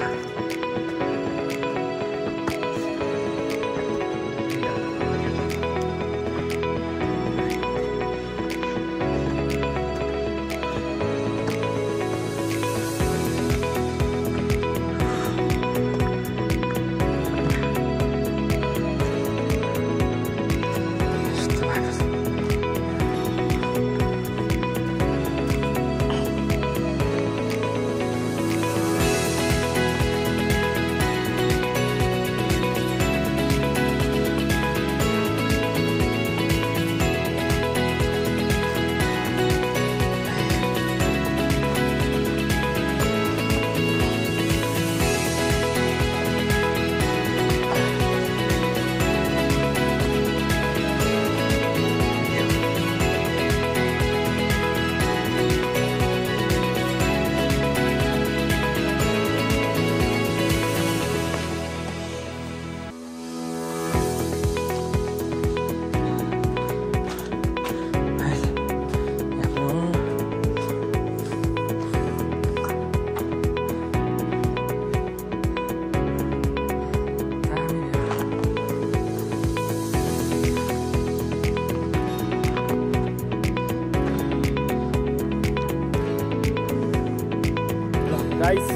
गाइस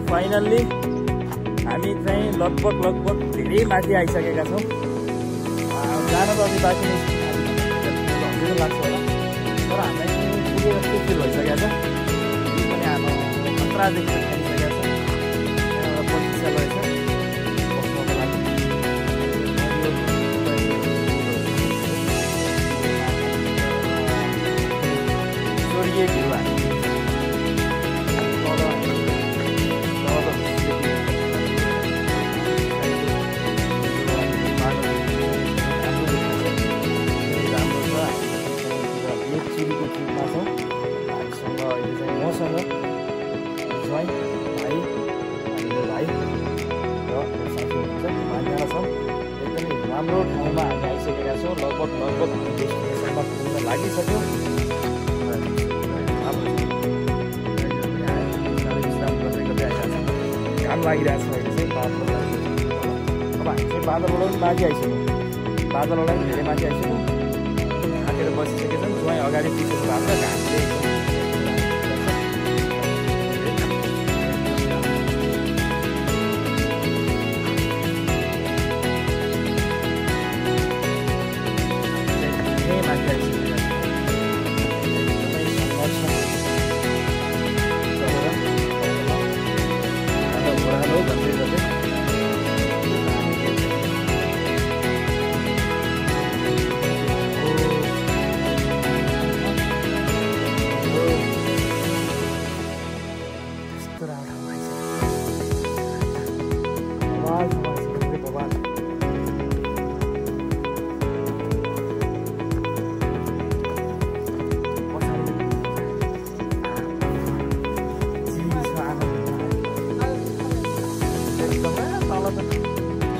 फाइनल्ली हामी चाहिँ लगभग धेरै माथि आइसकेका छौँ जान त अझै बाँकी नै लाग्छ होला तर हामीलाई चाहिँ पुगे जस्तो फिल भइसकेको छ पनि हाम्रो खतरादेखि खाइसकेको छ प्रतीक्षा रहेछ बस्नको लागि जोडिए भ्यू हामी मसँग ज्वाइँ भाइ अनि मेरो भाइ पुगिसक्यो घाम लागिरहेको छ अहिले चाहिँ बादललाई अब हामी चाहिँ बादलबाट पनि माथि आइसक्यौँ बादलबाट पनि धेरै माथि आइसक्यौँ थाकेर बसिसकेको छौँ ज्वाइँ अगाडि पिछेको भएको छ घामले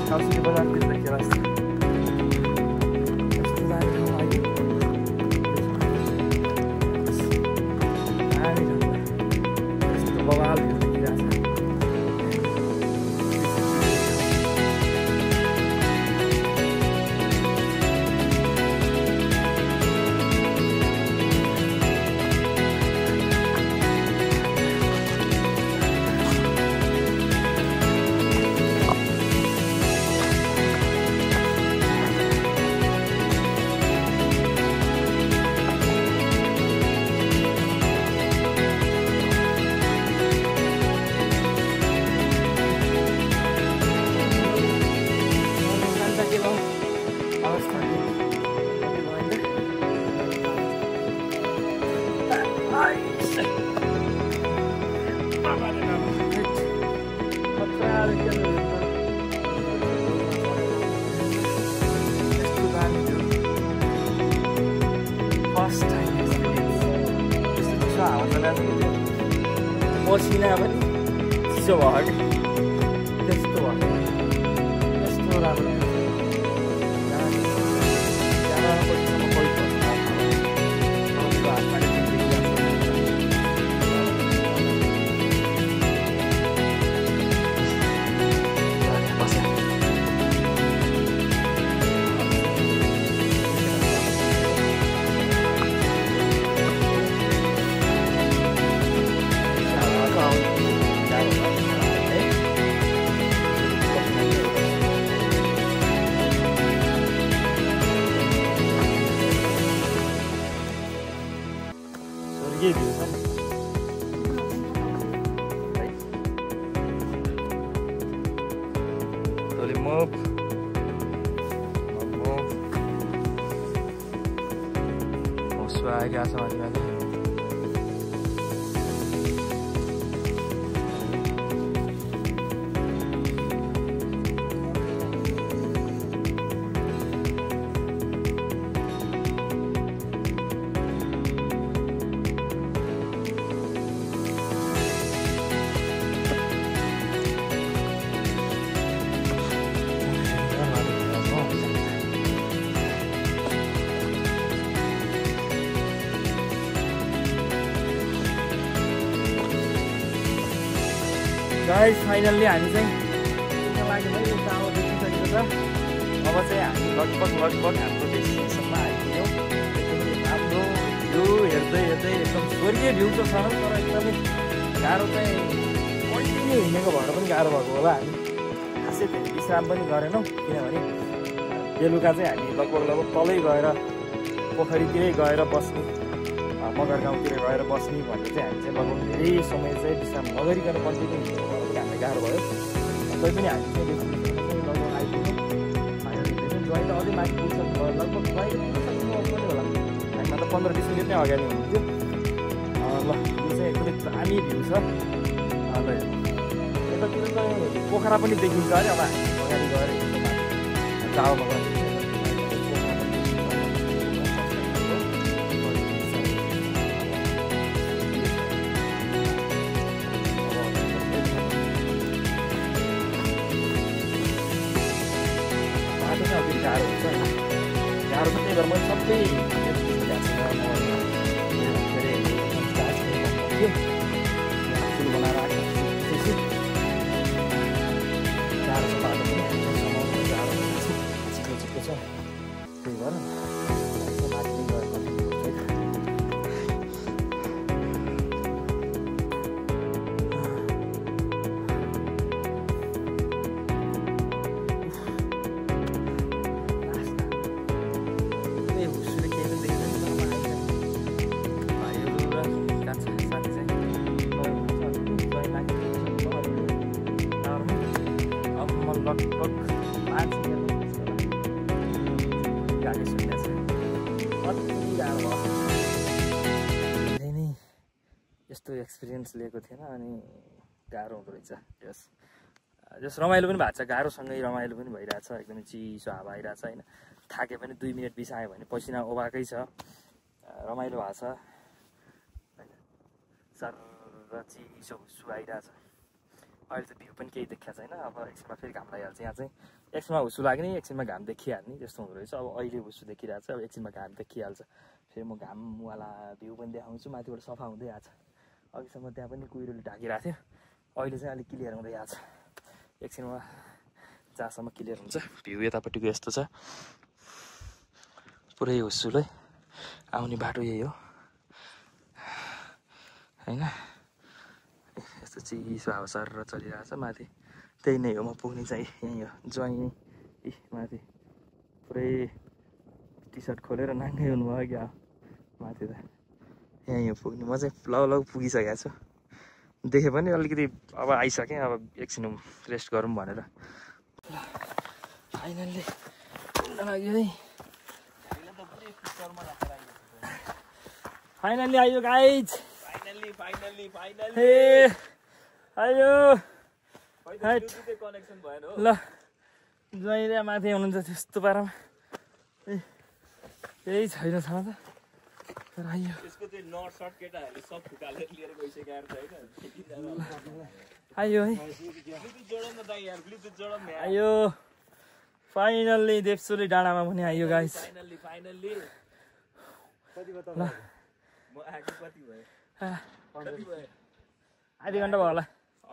Tavsiye bıraktık da kirası. पसिना पनि चिसो भयो कि त्यस्तो भयो त्यस्तो राम्रो ये भी है तो remove उसको आगे आ समझ में आता है गाइस फाइनल्ली हामी चाहिँ लागि है टावर देखिसकेको छ अब चाहिँ हामी लगभग हाम्रो डेस्टिनेसनमा आइपुग्यौँ राम्रो भ्यू हेर्दै एकदम स्वर्गीय भ्यू त छ तर एकदमै गाह्रो चाहिँ कन्टिन्यू हिँडेको भएर पनि गाह्रो भएको होला हामी खासै धेरै विश्राम पनि गरेनौँ किनभने बेलुका चाहिँ हामी लगभग तलै गएर पोखरीतिरै गएर बस्ने मगर गाउँतिर गएर बस्ने भन्ने चाहिँ हामी चाहिँ लगभग धेरै समय चाहिँ विश्राम नगरिकन कन्टिन्यू हिँडेको भएर पनि हामीलाई गाह्रो भयो तै पनि हामी चाहिँ लगभग आइपुग्यौँ फाइनल ज्वाइँ त अझै माथि पुग्छ लगभग ज्वाइँ पुगिसक्नु पनि होला हामीमा त 15-20 मिनट नै अगाडि हुनुहुन्थ्यो ल यो चाहिँ एकदमै दामी भ्यू छ ल यतातिर त पोखरा पनि देखिन्छ अरे अब हामी अगाडि गएर टावरमा गएर गाह्रो हुन्छ गाह्रो चाहिँ त्यही भएर मैले सबै यस्तो एक्सपिरियन्स लिएको थिएन अनि गाह्रो हुँदो रहेछ जस रमाइलो पनि भएको छ गाह्रोसँगै रमाइलो पनि भइरहेछ एकदमै चिसो हावा आइरहेछ होइन थाके पनि 2 मिनट बिसायो भने पसिना ओभाकै छ रमाइलो भएको छ होइन सर र चिसो हुस्सु आइरहेछ अहिले त भ्यू पनि केही देखिएको छैन अब एकछिनमा फेरि घाम लागिहाल्छ यहाँ चाहिँ एकछिनमा हुस्सु लाग्ने एकछिनमा घाम देखिहाल्ने त्यस्तो हुँदो रहेछ अब अहिले हुस्सु देखिरहेछ अब एकछिनमा घाम देखिहाल्छ फेरि म घामवाला भ्यू पनि देखाउँछु माथिबाट सफा हुँदै आएको छ अघिसम्म त्यहाँ पनि कुहिरोले ढाकिरहेको थियो अहिले चाहिँ अलिक क्लियर हुँदै आएको छ एकछिनमा जहाँसम्म क्लियर हुन्छ भ्यू यतापट्टिको यस्तो छ पुरै हुस्सुलै आउने बाटो यही हो होइन यस्तो चिसो हावा सर चलिरहेछ माथि त्यही नै हो म पुग्ने चाहिँ यहीँ हो ज्वाइँ माथि पुरै टी सर्ट खोलेर नाङ्गै हुनुभयो क्या माथि त यहीँ हो पुग्ने म चाहिँ लगभग पुगिसकेको छु देखेँ पनि अलिकति अब आइसकेँ अब एकछिन रेस्ट गरौँ भनेर फाइनल्ली लाग्यो है फाइनल्ली आयो गाइज फाइनल्ली ए आयो कनेक्सन भएन हो ल ज्वाइँले माथि हुनुहुन्छ त्यस्तो पारामा केही छैन छ त तर आयो त्यसको चाहिँ नट सर्ट केटाहरूले सब फुकालेर लिएर गइसकेको छैन आयो है ब्लुटुथ जोडौँ न दाइ यार ब्लुटुथ जोडौँ न आयो फाइनल्ली देवसुली डाँडामा पनि आयो गाइस फाइनल्ली ल म आएको कति भयो कति भयो आधी घन्टा भयो होला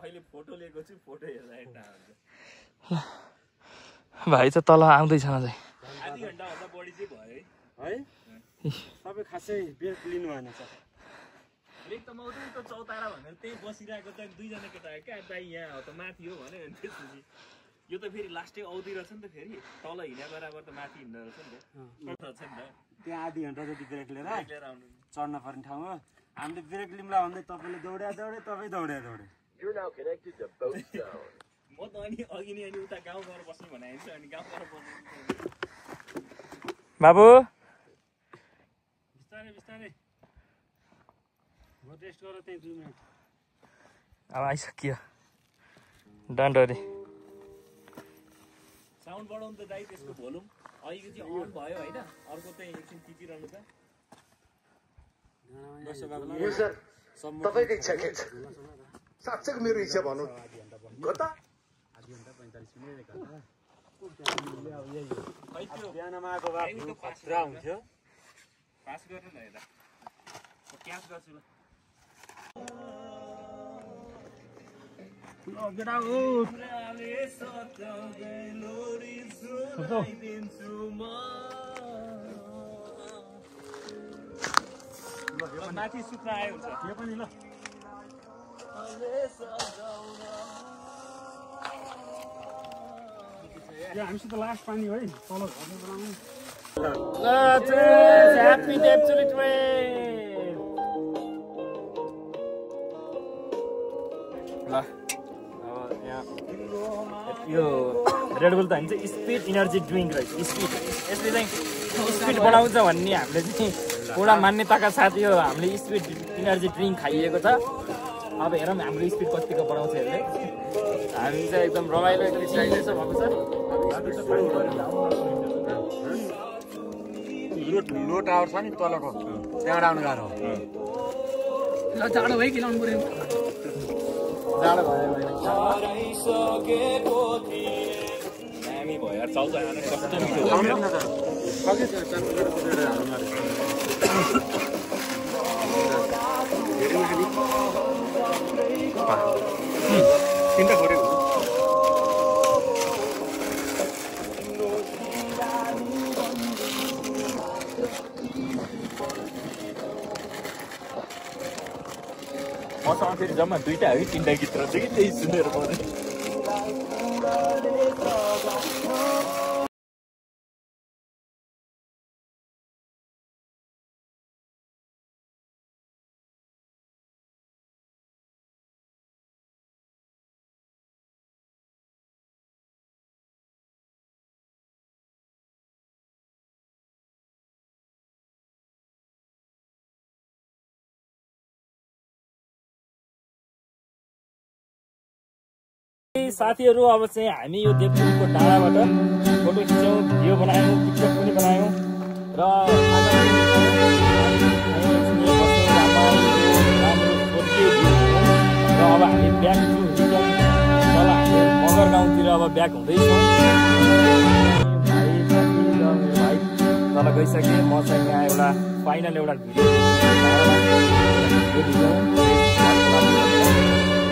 अहिले फोटो लिएको छु फोटो हेर्दा भाइ चाहिँ तल आउँदैछ अझै आधी घन्टा भन्दा बढी चाहिँ भयो है सबै खासै ब्रेक लिनु भएन सर ब्रेक त म उता चौतारा भनेर त्यही बसिरहेको त 2 जना केटा क्या दाइ यहाँ हो त माथि हो भने त्यसपछि यो त फेरि लास्टै आउँदै रहेछ नि त फेरि तल हिँड्या बराबर त माथि हिँड्दो रहेछ नि त त्यहाँ आधी घन्टा जति ब्रेक लिएर आउनु चढ्न पर्ने ठाउँ हो हामीले ब्रेक लिउँला भन्दै तपाईँले दौड्या तपाईँ दौड्या म त अनि अघि नै अनि उता गाउँ गएर बस्नु भनेको छु अनि गाउँ गएर बस्नु बाबु बिस्तारै म टेस्ट गरेर त्यही 2 मिनट अब आइसक्यो डन्डरी साउन्ड बढाउनु त दाइ त्यसको भोल्युम अहिलेको चाहिँ अन भयो होइन अर्को चाहिँ एकछिन टिचिरहनु त युजर तपाईँको इच्छा के छ साँच्चैको मेरो इच्छा भनौँ कता बिहानमा आएको भए खतरा हुन्थ्यो पास गर्नु न यता क्याच गर्छु ल गेट आउट माथि सुत्न आयो हुन्छ यो पनि ल हामीसित लास्ट पानी है तल घरले बनाउनु ह्याप्पी देवचुली ट्रेन ल अब यहाँ यो रेडबुल त हामी चाहिँ स्पिड इनर्जी ड्रिङ्क रहेछ स्पिड यसले चाहिँ स्पिड बढाउँछ भन्ने हामीले चाहिँ एउटा मान्यताका साथ यो हामीले स्पिड इनर्जी ड्रिङ्क खाइएको छ अब हेरौँ हाम्रो स्पिड कतिको बढाउँछ यसले हामी चाहिँ एकदम रमाइलो एकदम चिसो भएको छ लो टावर छ नि तलको त्यहाँबाट आउनु गाह्रो हो ल जाडो भयो कि लाउनु पर्यो जाडो भयो हामी भयो यार चाउचाउ कस्तो मिठो मसँग फेरि जम्मा 2टा हो कि 3टा गीत रहेछ कि त्यही सुनेर पाउने साथीहरू अब चाहिँ हामी यो देवपुरको डाँडाबाट फोटो खिच्यौँ भिडियो बनायौँ टिकटक पनि बनायौँ र अब हामी ब्याक टु रिटर्न तल हामी मगर गाउँतिर अब ब्याक हुँदैछौँ भाइ तल गइसकेँ म चाहिँ यहाँ एउटा फाइनल एउटा भिडियो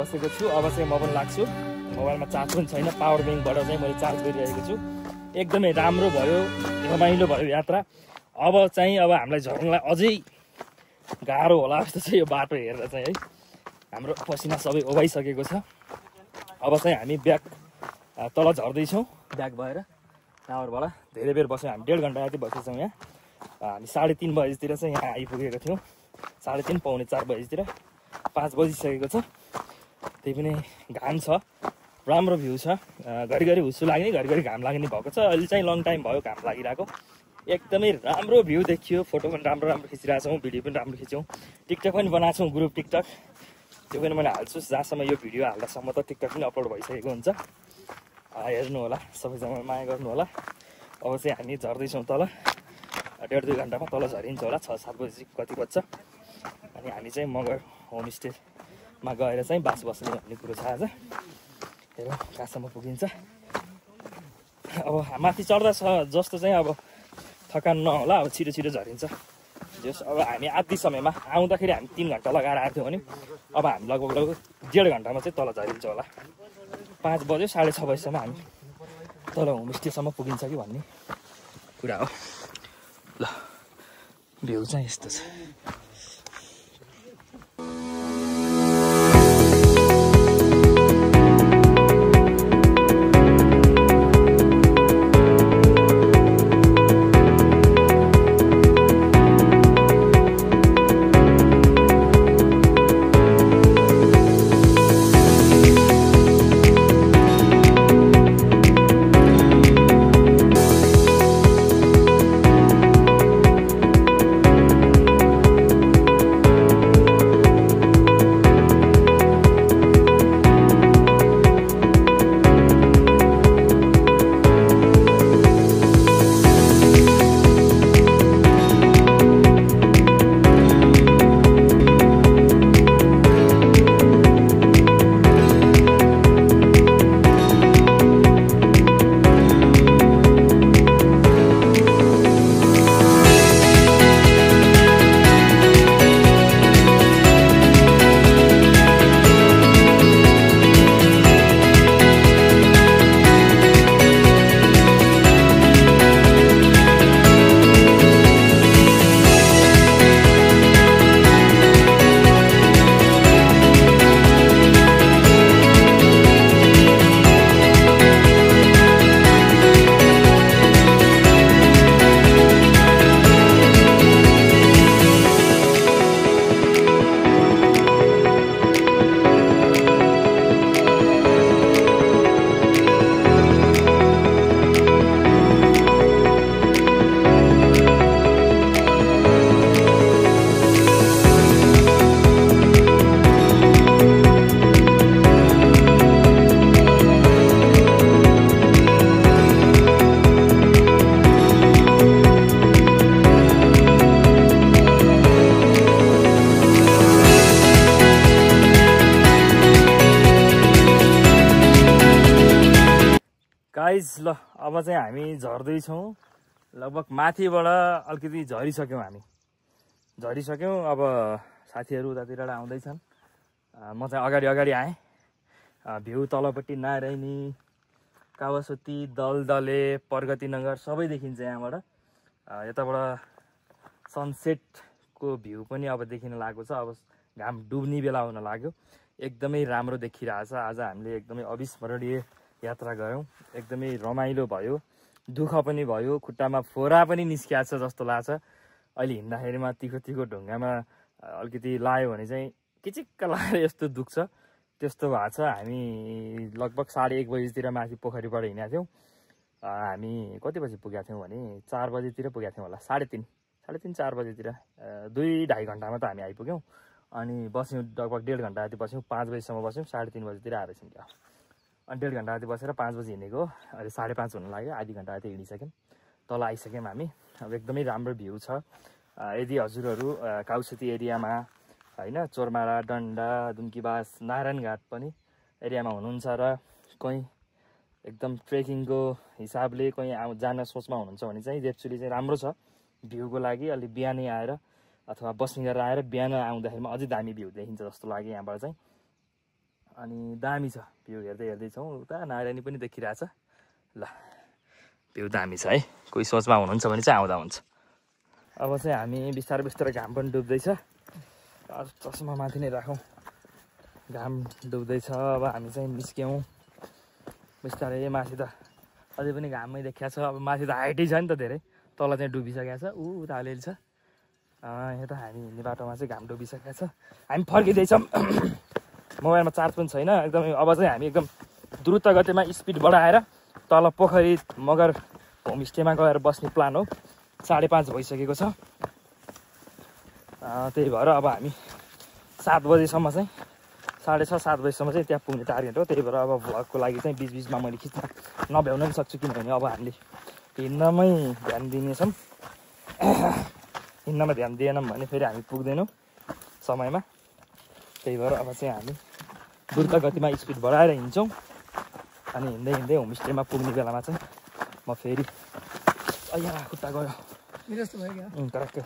बसेको छु अब चाहिँ म पनि लाग्छु मोबाइलमा चार्ज पनि छैन पावर ब्याङ्कबाट चाहिँ मैले चार्ज गरिरहेको छु एकदमै राम्रो भयो रमाइलो भयो यात्रा अब चाहिँ अब हामीलाई झर्नलाई अझै गाह्रो होला जस्तो चाहिँ यो बाटो हेरेर चाहिँ है हाम्रो पसिना सबै ओभाइसकेको छ अब चाहिँ हामी ब्याक तल झर्दैछौँ ब्याक भएर टावरबाट धेरै बेर बस्यौँ हामी 1.5 घन्टा जति बसेछौँ यहाँ हामी 3:30 बजीतिर चाहिँ यहाँ आइपुगेको थियौँ 3:30 पौने 4 बजीतिर 5 बजिसकेको छ त्यही पनि घाम छ राम्रो भ्यू छ घरिघरि हुस्सु लाग्ने घरिघरि घाम लाग्ने भएको छ अहिले चाहिँ लङ टाइम भयो घाम लागिरहेको एकदमै राम्रो भ्यू देखियो फोटो पनि राम्रो राम्रो खिचिरहेको छौँ भिडियो पनि राम्रो खिच्यौँ टिकटक पनि बनाएको छौँ ग्रुप टिकटक त्यो पनि मैले हाल्छु जहाँसम्म यो भिडियो हाल्दासम्म त टिकटक पनि अपलोड भइसकेको हुन्छ हेर्नु होला सबैजना माया गर्नु होला अब चाहिँ हामी झर्दैछौँ तल 1.5-2 घन्टामा तल झरिन्छ होला 6-7 बजी कति बज्छ अनि हामी चाहिँ मगर होमस्टेमा गएर चाहिँ बास बस्ने भन्ने कुरो छ आज हेरौँ कहाँसम्म पुगिन्छ अब माथि चढ्दा जस्तो चाहिँ अब थकान नहोला अब छिटो छिटो झरिन्छ जस अब हामी आधी समयमा आउँदाखेरि हामी 3 घन्टा लगाएर आएको थियौँ भने अब हामी लगभग 1.5 घन्टामा चाहिँ तल झरिन्छ होला 5 बज्यो 6:30 बजीसम्म हामी तल होमस्टेसम्म पुगिन्छ कि भन्ने कुरा हो ल भ्यू चाहिँ यस्तो छ गाइज ल अब चाहिँ हामी झर्दैछौँ लगभग माथिबाट अलिकति झरिसक्यौँ हामी झरिसक्यौँ अब साथीहरू उतातिर आउँदैछन् म चाहिँ अगाडि आएँ भ्यू तलपट्टि नारायणी कावासोती दलदले प्रगति नगर सबै देखिन्छ यहाँबाट यताबाट सनसेटको भ्यू पनि अब देखिन लागेको छ अब घाम डुब्ने बेला हुन लाग्यो। एकदमै राम्रो देखिरहेछ। आज हामीले एकदमै अविस्मरणीय यात्रा गऱ्यौँ। एकदमै रमाइलो भयो, दुःख पनि भयो, खुट्टामा फोरा पनि निस्किएको छ जस्तो लाग्छ। अहिले हिँड्दाखेरिमा तिखो ढुङ्गामा अलिकति लायो भने चाहिँ किचिक्क लाएर यस्तो दुख्छ, त्यस्तो भएको छ। हामी लगभग 1:30 बजीतिर माथि पोखरीबाट हिँडेका थियौँ। हामी कति बजी पुगेका थियौँ भने 4 बजीतिर पुगेका थियौँ होला, 3:30 4 बजीतिर। 2-2.5 घन्टामा त हामी आइपुग्यौँ। अनि बस्यौँ, लगभग 1.5 घन्टा जति बस्यौँ। 5 बजीसम्म बस्यौँ, 3:30 बजीतिर आएर छौँ। अनि 1.5 घन्टा जति बसेर 5 बजी हिँडेको, अहिले 5:30 हुन लाग्यो। आधी घन्टा जति हिँडिसक्यौँ, तल आइसक्यौँ हामी। अब एकदमै राम्रो भ्यू छ। यदि हजुरहरू काउसेती एरियामा होइन, चोरमारा, डन्डा, दुम्कीबास, नारायणघाट पनि एरियामा हुनुहुन्छ र कहीँ एकदम ट्रेकिङको हिसाबले कहीँ जान सोचमा हुनुहुन्छ भने चाहिँ देवचुली चाहिँ राम्रो छ भ्यूको लागि। अलि बिहानै आएर अथवा बस्ने गरेर आएर बिहान आउँदाखेरिमा अझै दामी भ्यू देखिन्छ जस्तो लाग्यो यहाँबाट चाहिँ। अनि दामी छ भ्यू। हेर्दैछौँ उता नारायणी पनि देखिरहेछ। ल, भ्यू दामी छ है। कोही सोचमा हुनुहुन्छ भने चाहिँ आउँदा हुन्छ। अब चाहिँ हामी बिस्तारै घाम पनि डुब्दैछ। चस्मा माथि नै राखौँ, घाम डुब्दैछ। अब हामी चाहिँ निस्क्यौँ बिस्तारै माथि। त अझै पनि घाममै देखिया छ। अब माथि त हाइटै छ नि त धेरै, तल चाहिँ डुबिसकेको छ। उता अलिअलि छ। यता हामी हिँड्ने बाटोमा चाहिँ घाम डुबिसकेको छ। हामी फर्किँदैछौँ। मोबाइलमा चार्ज पनि छैन एकदमै। अब चाहिँ हामी एकदम द्रुत गतिमा स्पिड बढाएर तल पोखरी मगर होमस्टेमा गएर बस्ने प्लान हो। 5:30 भइसकेको छ। त्यही भएर अब हामी 7 बजीसम्म चाहिँ 6:30-7 बजीसम्म चाहिँ त्यहाँ पुग्ने टार्गेट हो। त्यही भएर अब भ्लगको लागि चाहिँ बिचबिचमा मैले खिच्न नभ्याउन पनि सक्छु, किनभने अब हामीले हिँड्नमै ध्यान दिनेछौँ। हिँड्नमा ध्यान दिएनौँ भने फेरि हामी पुग्दैनौँ समयमा। त्यही भएर अब चाहिँ हामी द्रुत गतिमा स्पिड बढाएर हिँड्छौँ। अनि हिँड्दै होमस्टेमा पुग्ने बेलामा चाहिँ म फेरि खुट्टा गयो करेक्ट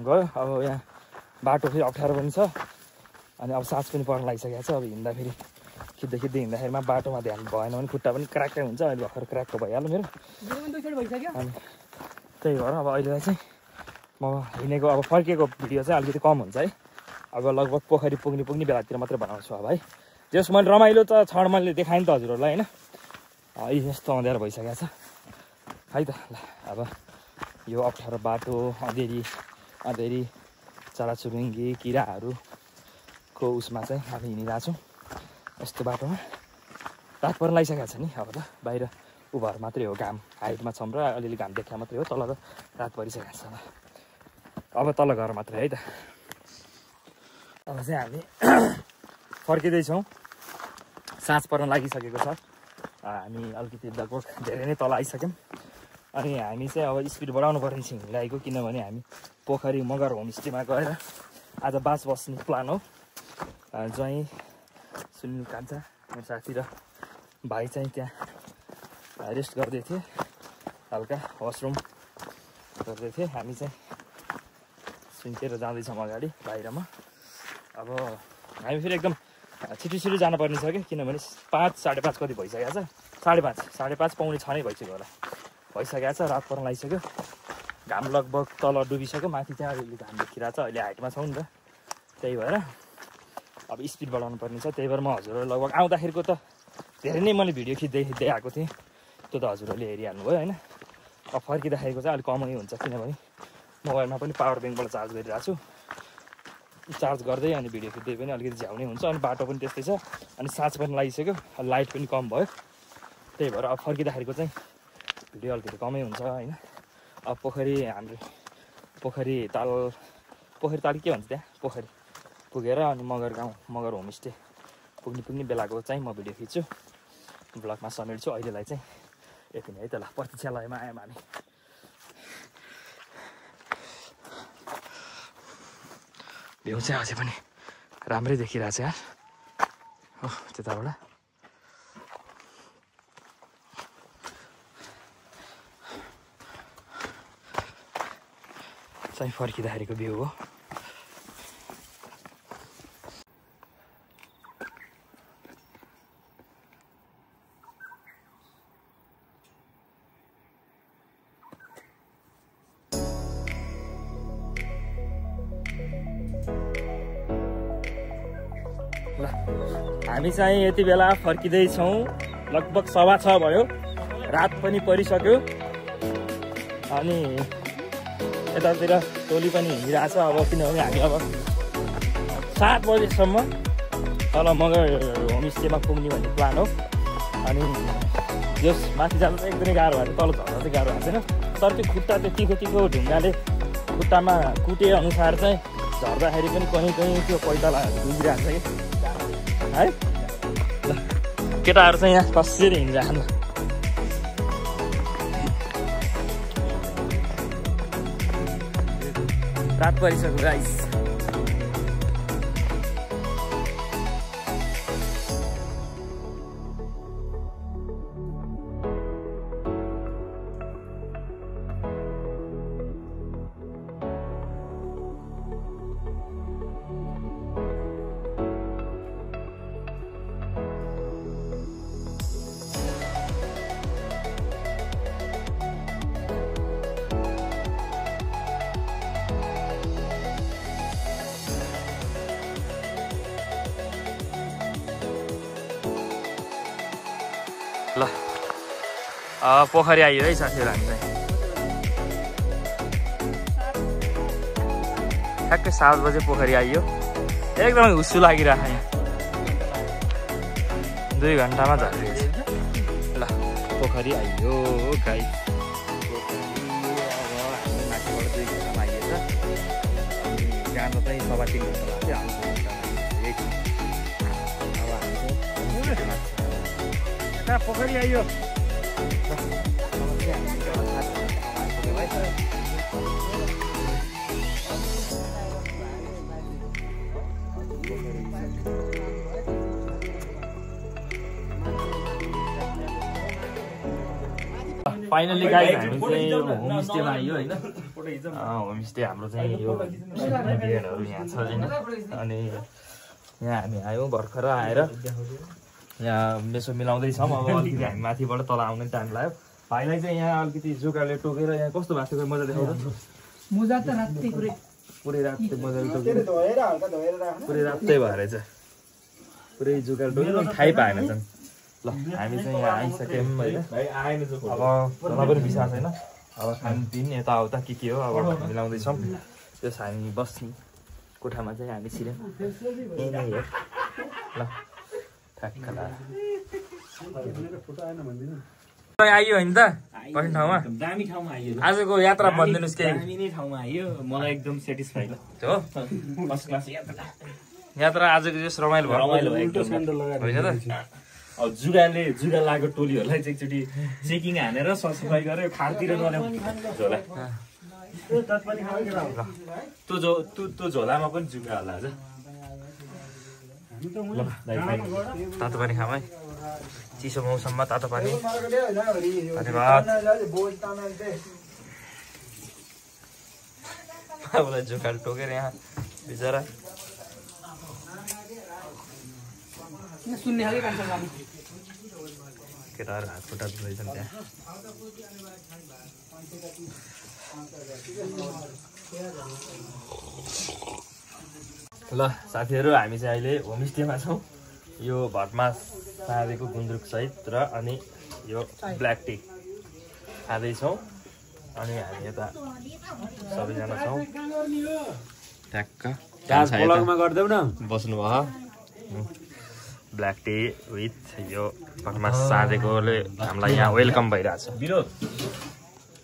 गयो। अब यहाँ बाटो फेरि अप्ठ्यारो पनि छ। अनि अब सास पनि पर्न लागिसकेको छ। अब हिँड्दाखेरि खिच्दै हिँड्दाखेरिमा बाटोमा ध्यान भएन भने खुट्टा पनि क्र्याक्कै हुन्छ। अहिले भर्खर क्र्याकको भइहाल्यो मेरो। अनि त्यही भएर अब अहिले चाहिँ म हिँडेको, अब फर्किएको भिडियो चाहिँ अलिकति कम हुन्छ है। अब लगभग पोखरी पुग्ने बेलातिर मात्रै बनाउँछु अब है। जस मैले रमाइलो त क्षण मैले देखाएँ नि त हजुरहरूलाई होइन। यस्तो अँध्यारो भइसकेको छ है त। ल, अब यो अप्ठ्यारो बाटो, अँधेरी चराचुरुङ्गी किराहरूको उसमा चाहिँ हामी हिँडिरहेछौँ। यस्तो बाटोमा रात पर्न लागिसकेको छ नि। अब त बाहिर उभर मात्रै हो, घाम हाइटमा छौँ र अलिअलि घाम देखा मात्रै हो। तल त रात परिसकेको छ। अब तल घर मात्रै है त। अब चाहिँ हामी फर्किँदैछौँ। साँझ पर्न लागिसकेको छ। हामी अलिकति लगभग धेरै नै तल आइसक्यौँ। अनि हामी चाहिँ अब स्पिड बढाउनु पर्ने छ हिँडिरहेको, किनभने हामी पोखरी मगर होमस्टेमा गएर आज बास बस्ने प्लान हो। ज्वाइँ सुनिल कान्छा मेरो साथी र भाइ चाहिँ त्यहाँ रेस्ट गर्दै थिए, हल्का वासरुम गर्दै थिए। हामी चाहिँ सुन्केर जाँदैछौँ अगाडि बाहिरमा। अब हामी फेरि एकदम छिटो जानुपर्ने छ कि, किनभने 5 5:30 कति भइसकेको छ। 5:30 पाउने 6 नै भइसक्यो होला, भइसकेको छ। रात पर्न लागिसक्यो। घाम लगभग तल डुबिसक्यो। माथि चाहिँ अहिले घाम देखिरहेको छ। अहिले हाइटमा छौँ नि त। त्यही भएर अब स्पिड बढाउनु पर्ने छ। त्यही भएर म हजुरहरू लगभग आउँदाखेरिको त धेरै नै मैले भिडियो खिच्दै आएको थिएँ। त्यो त हजुरहरूले हेरिहाल्नु भयो होइन। अब फर्किँदाखेरिको चाहिँ अलिक कमै हुन्छ, किनभने मोबाइलमा पनि पावर ब्याङ्कबाट चार्ज गरिरहेको छु। चार्ज गर्दै अनि भिडियो खिच्दै पनि अलिकति झ्याउने हुन्छ। अनि बाटो पनि त्यस्तै छ। अनि साँझ पनि लागिसक्यो, लाइट पनि कम भयो। त्यही भएर अब फर्किँदाखेरिको चाहिँ भिडियो अलिकति कमै हुन्छ होइन। अब पोखरी ताल के भन्छ त्यहाँ, पोखरी पुगेर अनि मगर होमस्टे पुग्ने बेलाको चाहिँ म भिडियो खिच्छु, ब्लगमा समेट्छु। अहिलेलाई चाहिँ यति नै है त। ल, प्रतीक्षालयमा आयौँ हामी। भ्यू चाहिँ अझै पनि राम्रै देखिरहेछ यार। हो त्यताबाट चाहिँ फर्किँदाखेरिको भ्यू हो। ल हामी चाहिँ यति बेला फर्किँदैछौँ लगभग 6:15 भयो रात पनि परिसक्यो अनि यतातिर टोली पनि हिँडिरहेको छ अब किनभने हामी अब 7 बजेसम्म तल मगर होमस्टेमा पुग्ने भन्ने प्लान हो अनि यस माथि जानु चाहिँ एकदमै गाह्रो भएको तल झर्न चाहिँ गाह्रो भएको छैन तर त्यो खुट्टा त्यो तिखो ढुङ्गाले खुट्टामा कुटे अनुसार चाहिँ झर्दाखेरि पनि कहीँ त्यो पैताला डुबिरहेको छ कि है ल केटाहरू चाहिँ यहाँ कसरी हिँडिरहेको रात परिसक्यो गाइस ल पोखरी आइयो है साथीहरू हामी चाहिँ ठ्याक्कै 7 बजे पोखरी आइयो एकदमै हुस्सु लागिरहेको यहाँ 2 घन्टामा झर्दैछ ल पोखरी आइयो गाई माथिबाट 2 घन्टामा आइएछ अनि जानु चाहिँ 3.5 घन्टा लाग्थ्यो अब हामी पोखरी आइयो फाइनली गाइस हामी चाहिँ होमस्टेमा आइयो हैन होमस्टे हाम्रो चाहिँ यो बेडहरु यहाँ छ हैन अनि यहाँ हामी आयौँ भर्खर आएर यहाँ मेसो मिलाउँदैछौँ अब अलिकति हामी माथिबाट तल आउने टाइम लाग्यो भाइलाई चाहिँ यहाँ अलिकति जुकाले टोकेर यहाँ कस्तो भएको थियो मजा देखाउँछ मुजा त रातै पुरै रातै मजाले टोकेर पुरै रातै भएर चाहिँ पुरै जुकाले टोकेर खाइ पाएन झन् ल हामी चाहिँ यहाँ आइसक्यौँ होइन अब तल पनि बिसा छैन अब खानपिन यताउता के हो अब मिलाउँदैछौँ त्यस हामी बस्ने कोठामा चाहिँ हामी छिर्यौँ यही नै हो ल आइयो होइन त पर्ने ठाउँमा दामी ठाउँमा आइयो आजको यात्रा भनिदिनुहोस् केही दामी नै ठाउँमा आइयो मलाई एकदम सेटिस्फाइड हो फर्स्ट क्लास यात्रा आजको जस रमाइलो भयो होइन त अब जुगा लागेको टोलीहरूलाई चाहिँ एकचोटि चेकिङ हानेर सरसफाइ गरेर खाडतिर नल्याउ झोला त्यो झोलामा पनि जुगा होला आज तातो पानी खाऊ है चिसो मौसममा तातो पानी धन्यवाद बाबुलाई जुकाले टोकेर यहाँ बिचरा केटाहरू हात खुट्टा धुँदैछन् त्यहाँ ल साथीहरू हामी चाहिँ अहिले होमस्टेमा छौँ यो भटमास साँधेको गुन्द्रुक सहित र अनि यो ब्ल्याक टी खाँदैछौँ अनि हामी यता सबैजना छौँ ट्याक्क बस्नु भयो ब्ल्याक टी विथ यो भटमास साँधेकोले हामीलाई यहाँ वेलकम भइरहेछ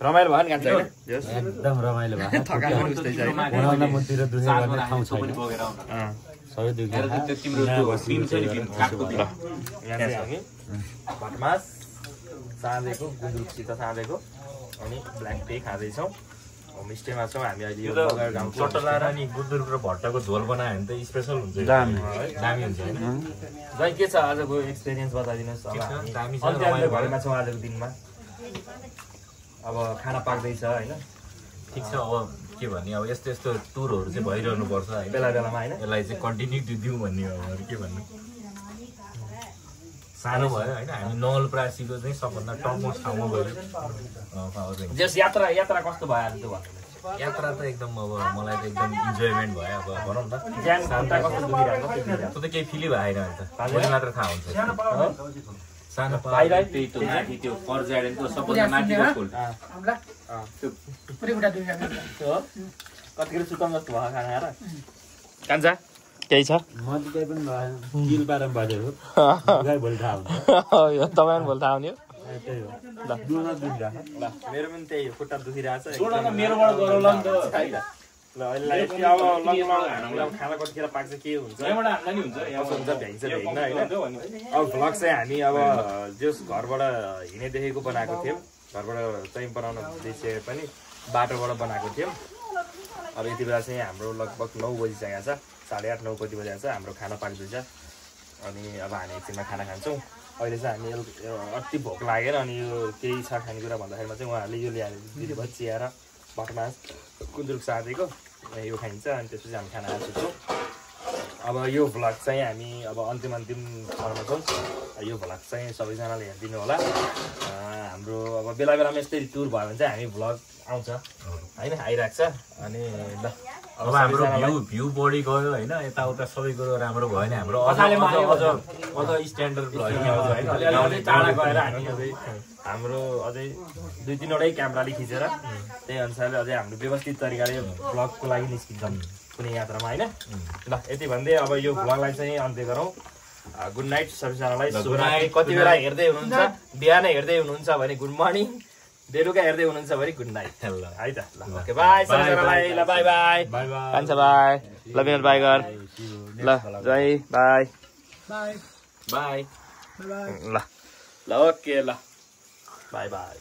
रमाइलो भयो नि कान्छ एकदम रमाइलो भयो भटमास साँधेको गुन्द्रुकसित साँधेको अनि ब्ल्याक टी खाँदैछौँ होमस्टेमा छौँ हामी अहिले यो बगर गाउँ चटला र नि गुन्द्रुक र भट्टाको झोल बनायो भने त स्पेसल हुन्छ दामी हुन्छ होइन जै के छ आजको एक्सपिरियन्स बताइदिनुहोस् घरमा छौँ आजको दिनमा अब खाना पाक्दैछ होइन ठिक छ अब के भन्ने अब यस्तो यस्तो टुरहरू चाहिँ भइरहनु पर्छ होइन बेला बेलामा होइन यसलाई चाहिँ कन्टिन्यू दिउँ भन्ने हो अरू के भन्नु सानो भयो होइन हामी नवलपरासीको चाहिँ सबभन्दा टपमोस्ट ठाउँमा गयो जस यात्रा कस्तो भयो आज त्यो भन्नु यात्रा त एकदम अब मलाई त एकदम इन्जोयमेन्ट भयो अब भनौँ न ज्यान खुट्टा कस्तो दुखिरहेको छ त्यो त केही फिलै भएन अहिले त भोलि मात्र थाहा हुन्छ सानो भाइलाई? त्यही त माथि त्यो फर्ज गार्डनको सबभन्दा माथिको फुल हामीलाई पुरै खुट्टा दुखेको हो कतिखेर सुताउनु जस्तो भयो खाना खाएर कान्छा केही छ म त केही पनि भएन किल पारम बाजेको भोलि थाहा हुन्छ यो तपाईँ भोलि थाहा हुने हो त्यही हो ल दुःख दुखिरहेको ल मेरो पनि त्यही हो खुट्टा दुखिरहेको छ जोड न मेरोबाट गरौँला नि त ल अहिले अब लगभग खाना कतिखेर पाक्छ के हुन्छ यहाँबाट हामीलाई नि हुन्छ कसो हुन्छ भ्याइन्छ भ्याइन्न होइन अब भ्लग चाहिँ हामी अब जस घरबाट हिँडेदेखिको बनाएको थियौँ घरबाट चाहिँ बनाउन बिर्से पनि बाटोबाट बनाएको थियौँ अब यति बेला चाहिँ हाम्रो लगभग 9 बजिसकेको छ 8:30 9 कति बजेको छ हाम्रो खाना पाक्दैछ अनि अब हामी एकछिनमा खाना खान्छौँ अहिले चाहिँ हामी अति भोक लागेर अनि यो केही छ खानेकुरा भन्दाखेरिमा चाहिँ उहाँहरूले यो ल्याएर दिदीभाइ चियाएर भटमास गुन्द्रुक सार्दिएको यो खाइन्छ अनि त्यसपछि हामी खाना खान्छौँ अब यो भ्लग चाहिँ हामी अब अन्तिम चरणमा छौँ यो भ्लग चाहिँ सबैजनाले हेरिदिनु होला हाम्रो अब बेला बेलामा यस्तै टुर भयो भने चाहिँ हामी भ्लग आउँछ होइन आइरहेको छ अनि ल अब हाम्रो भ्यू बढी गयो होइन यताउता सबै कुरो राम्रो भयो भने हाम्रो अझ स्ट्यान्डर्ड भयो अझै टाढा गएर हामी अझै हाम्रो अझै 2-3 वटै क्यामेराले खिचेर त्यही अनुसारले अझै हाम्रो व्यवस्थित तरिकाले भ्लगको लागि निस्किन्छौँ कुनै यात्रामा होइन ल यति भन्दै अब यो भ्लगलाई चाहिँ अन्त्य गरौँ गुड नाइट सबैजनालाई शुभरात्रि कति बेला हेर्दै हुनुहुन्छ बिहान हेर्दै हुनुहुन्छ भने गुड मर्निङ बेलुका हेर्दै हुनुहुन्छ भने गुड नाइट है त ल ओके बाई सबैजनालाई ल बाई बाई कान्छा बाई ल विनोद बाई गर ल जय बाई बाई बाई ल ल ओके ल बाई बाई